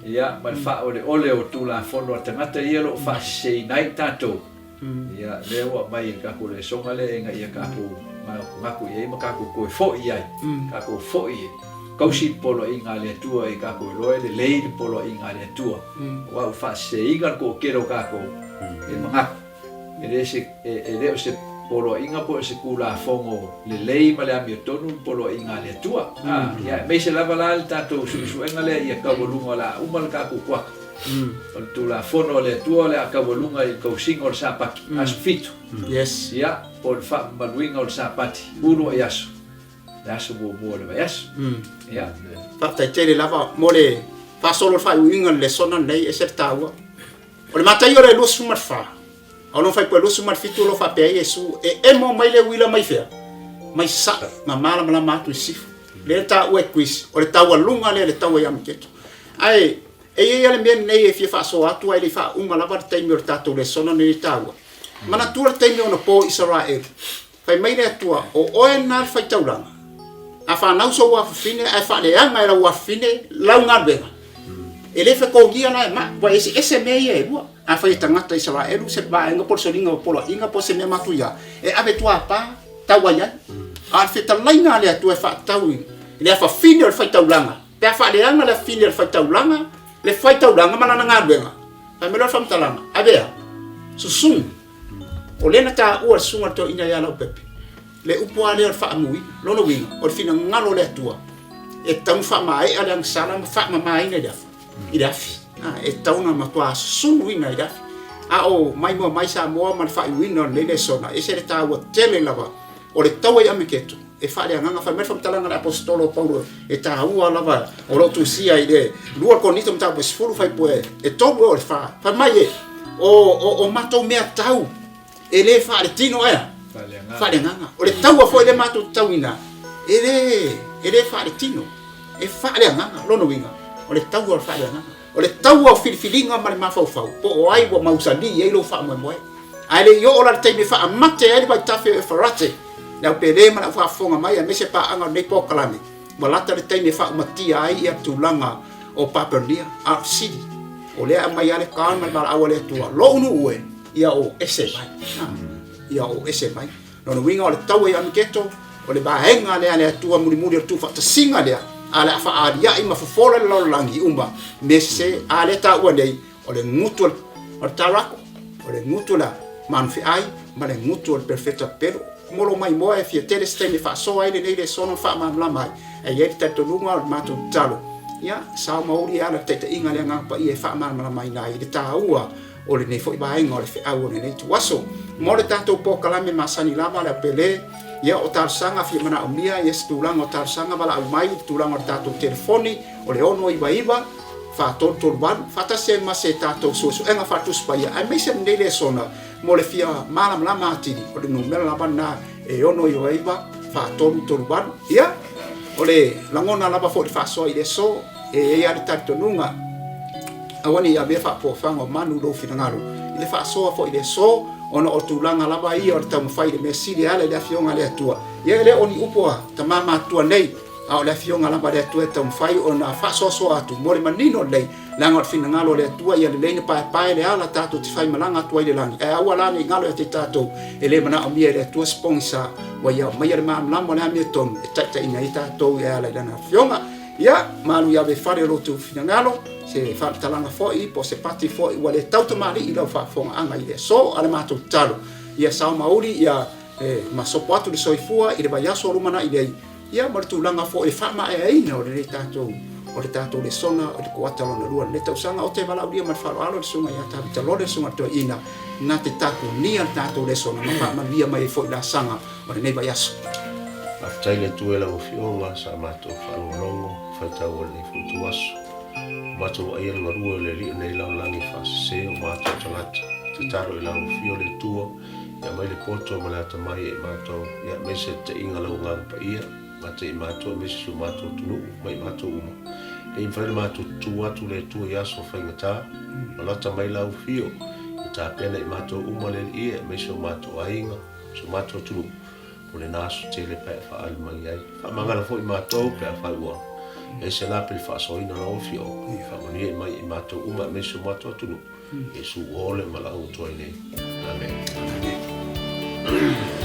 ia, ma le faaoleole o Tulafono a tagata ia o lo o faaseseina ai tatou. Ia, lea ua aumai i le tatou lesona lea ina ia tatou manatunatu i ai ma tatou toe foi i ai, tatou foi e tausi le poloaiga a le Atua ia tatou iloa e lelei le poloaiga a le Atua. Aua ua faaseseina le toatele o tatou e manatu, e le se, e le o se poloaiga po o se Tulafono lelei ma le amiotonu le poloaiga a le Atua. Ia, aemaise lava la le tatou suesuega lea ia taualuga o le a uma le tatou kuata. O le Tulafono a le Atua o le a taualuga i le tausiga o le Sapati, aso fitu. Yes. Ia, po o le faamamaluina o le Sapati, uluai aso, le aso muamua o le vaiaso. Ia. Faafetai tele lava mo le faasolo o le faaiuiuga o le lesona lenei, e ese le taua. O le mataio o le 24, a o lona faipua 27 o lo o faapea ai Iesu, e emo mai le uila mai fea? Mai sasae, ma malamalama atu i sisifo. Lea e taua e Chris, o le taualuga lea o le taua i Amaketo. Ae E i ai lava le mea lenei e fia faasoa atu ae le i faauma lava le taimi o le tatou lesona lenei e taua. Manatua le taimi ona po Isaraelu. Fai mai le Atua, o oe lena le faitaulaga. A fanau sou afafine ae faaleaga e lau afafine lau galuega, e le fetogia la e mai, ua eseese mea ia e lua. Afai e tagata Isaraelu se vaega po o le soliga o poloaiga po o se mea matuia, e ave tuapa tau ai ai. A o le fetalaiga a le Atua e faatatau i le afafine o le faitaulaga, Pe a faaleaga le afine o le faitaulaga, le faitaulaga ma lana galuega, fai mai loa le faamatalaga, Avea, susunu, o lea na taua le susuga o le toeaina ia Laupepe, le upu lava lea o le faamuina, lona uiga, o le finagalo o le Atua, e tatau ona faamaea le agasala ma faamamaina i le afi, i le afi. E tatau ona matua susunuina i le afi. A o maimoa mai Samoa ma le faaiuina o lenei lesona, e ese le taua tele lava o le taua i Ameketo, e faaleagaga. Fai mai le faamatalaga a le Aposetolo o Paulo e taua lava o lo o tusia i le 2 Korinito mataupu e 10 faipue e 3 e oo i le 4. Fai mai e, o, o, o matou mea tau e le faaletino ea? Faaleagaga. O le taua foi lea matou te tauina, e le, e le faaletino, e faaleagaga. Lona uiga, o le taua o le faaleagaga. O le taua o filifiliga ma le mafaufau, po o ai ua mausali ai lou faamoemoe. Ae le i oo la le taimi e faamate ai le vaitafe o Efarate, le au pele ma le au faafofoga mai aemaise paaga o lenei polokalame, ua lata le taimi e faaumatia ai ia tulaga o Papelonia. A o le fesili, o lea e aumai lava le card ma le valaau a le Atua, lou nuu e, ia o ese mai. Ia o ese mai. Lona uiga o le taua i Amiketo, o le vaega lea a le Atua mulimuli o le tuufaatasiga lea, a le a faaaliai ma fofola le lalolagi uma, mea sese, a lea taua nei, o le gutu o le taurako, o le gutu o le manufeai, ma le gutu o le perofeta pepelo. Mo lou maimoa e fia tele se taimi e faasoa ai lenei lesona ma faamalamalama ai, ae i ai le talitonuga o le matou tatalo, ia, sao ma uli e ala le taitaiga a le Agaga Paia e faamalamalamaina ai le taua o lenei foi vaega o le feau o lenei ituaso. Mo le tatou polokalame masani lava le Pele, ia o talosaga fia manaomia ia se tulaga o talosaga valaau mai i le tulaga o le tatou telefoni o le 699 4338 faatasi ai ma se tatou suesuega faatusi paia aemaise lenei lesona mo le fia malamalama atili o le numera lava lena e 699 4338. Ia o le lagona lava foi i le faasoa i le aso e i ai lava le talitonuga Aua ne i avea faapoafaga o manu lou finagalo i le faasoa foi i le aso, ona o tulaga lava ia o le taumafai i le mea sili e ala i le Afioga a le Atua. Ia e le o ni upu a tama matutua nei. A o le Afioga lava a le Atua e taumafai ona faasoasoa atu mo le manino lelei, leaga o le finagalo o le Atua ia lelei na paepae le ala tatou te faimalaga atu ai i le lagi, ae aua la ne i galo ia te tatou e le manaomia e le Atua se pogisa ua Ia aumaia le malamalama o le amiotonu e taitaiina ai tatou e ala i Lana Afioga. Ia, malu ia ave i fale o lo outou finagalo, se faamatalaga foi po o se pati foi ua le tautamalii i lau faafofogaaga i le aso. A le matou tatalo, ia sao mauli, ia e masopo atu le soifua i le vaiaso o lumanai nei, ia ma le tulaga foi e faamaeaina o lenei tatou o le tatou lesona o le kuata lona lua lenei tausaga. Ou te valaaulia ma le faaaloalo le susuga ia Tavita Lole, le susuga toeaina na te tapunia le tatou lesona ma faamanuia mai ai foi laasaga o lenei vaiaso. Faafetai le Atua i lau Afioga sa matou faalogologo faitau o lenei foi ituaso. Ua matou vaaia le galue o le Alii o nei lalolagi faasese o matou tagata. Tatalo i lau Afio le Atua Ia aumai le poto ma le atamai e matou, ia aemaise le taiga lau Agaga Paia, gata i matou aemaise si o matou atunuu ma i matou uma. Lei mafai ona matou tutu atu le Atua i aso faigata, ma lata mai lau afio, ia tapena i matou uma le Alii aemaise o matou aiga, si o matou atunuu, mo lena aso tele pe a faaali mai ai. Faamagalo foi matou pe afai ua ese la pe le faasoaina o lau afio, faamanuia mai i matou uma aemaise o matou atunuu. Iesu ua ole ma lau atu ai nei. Amene. Amene.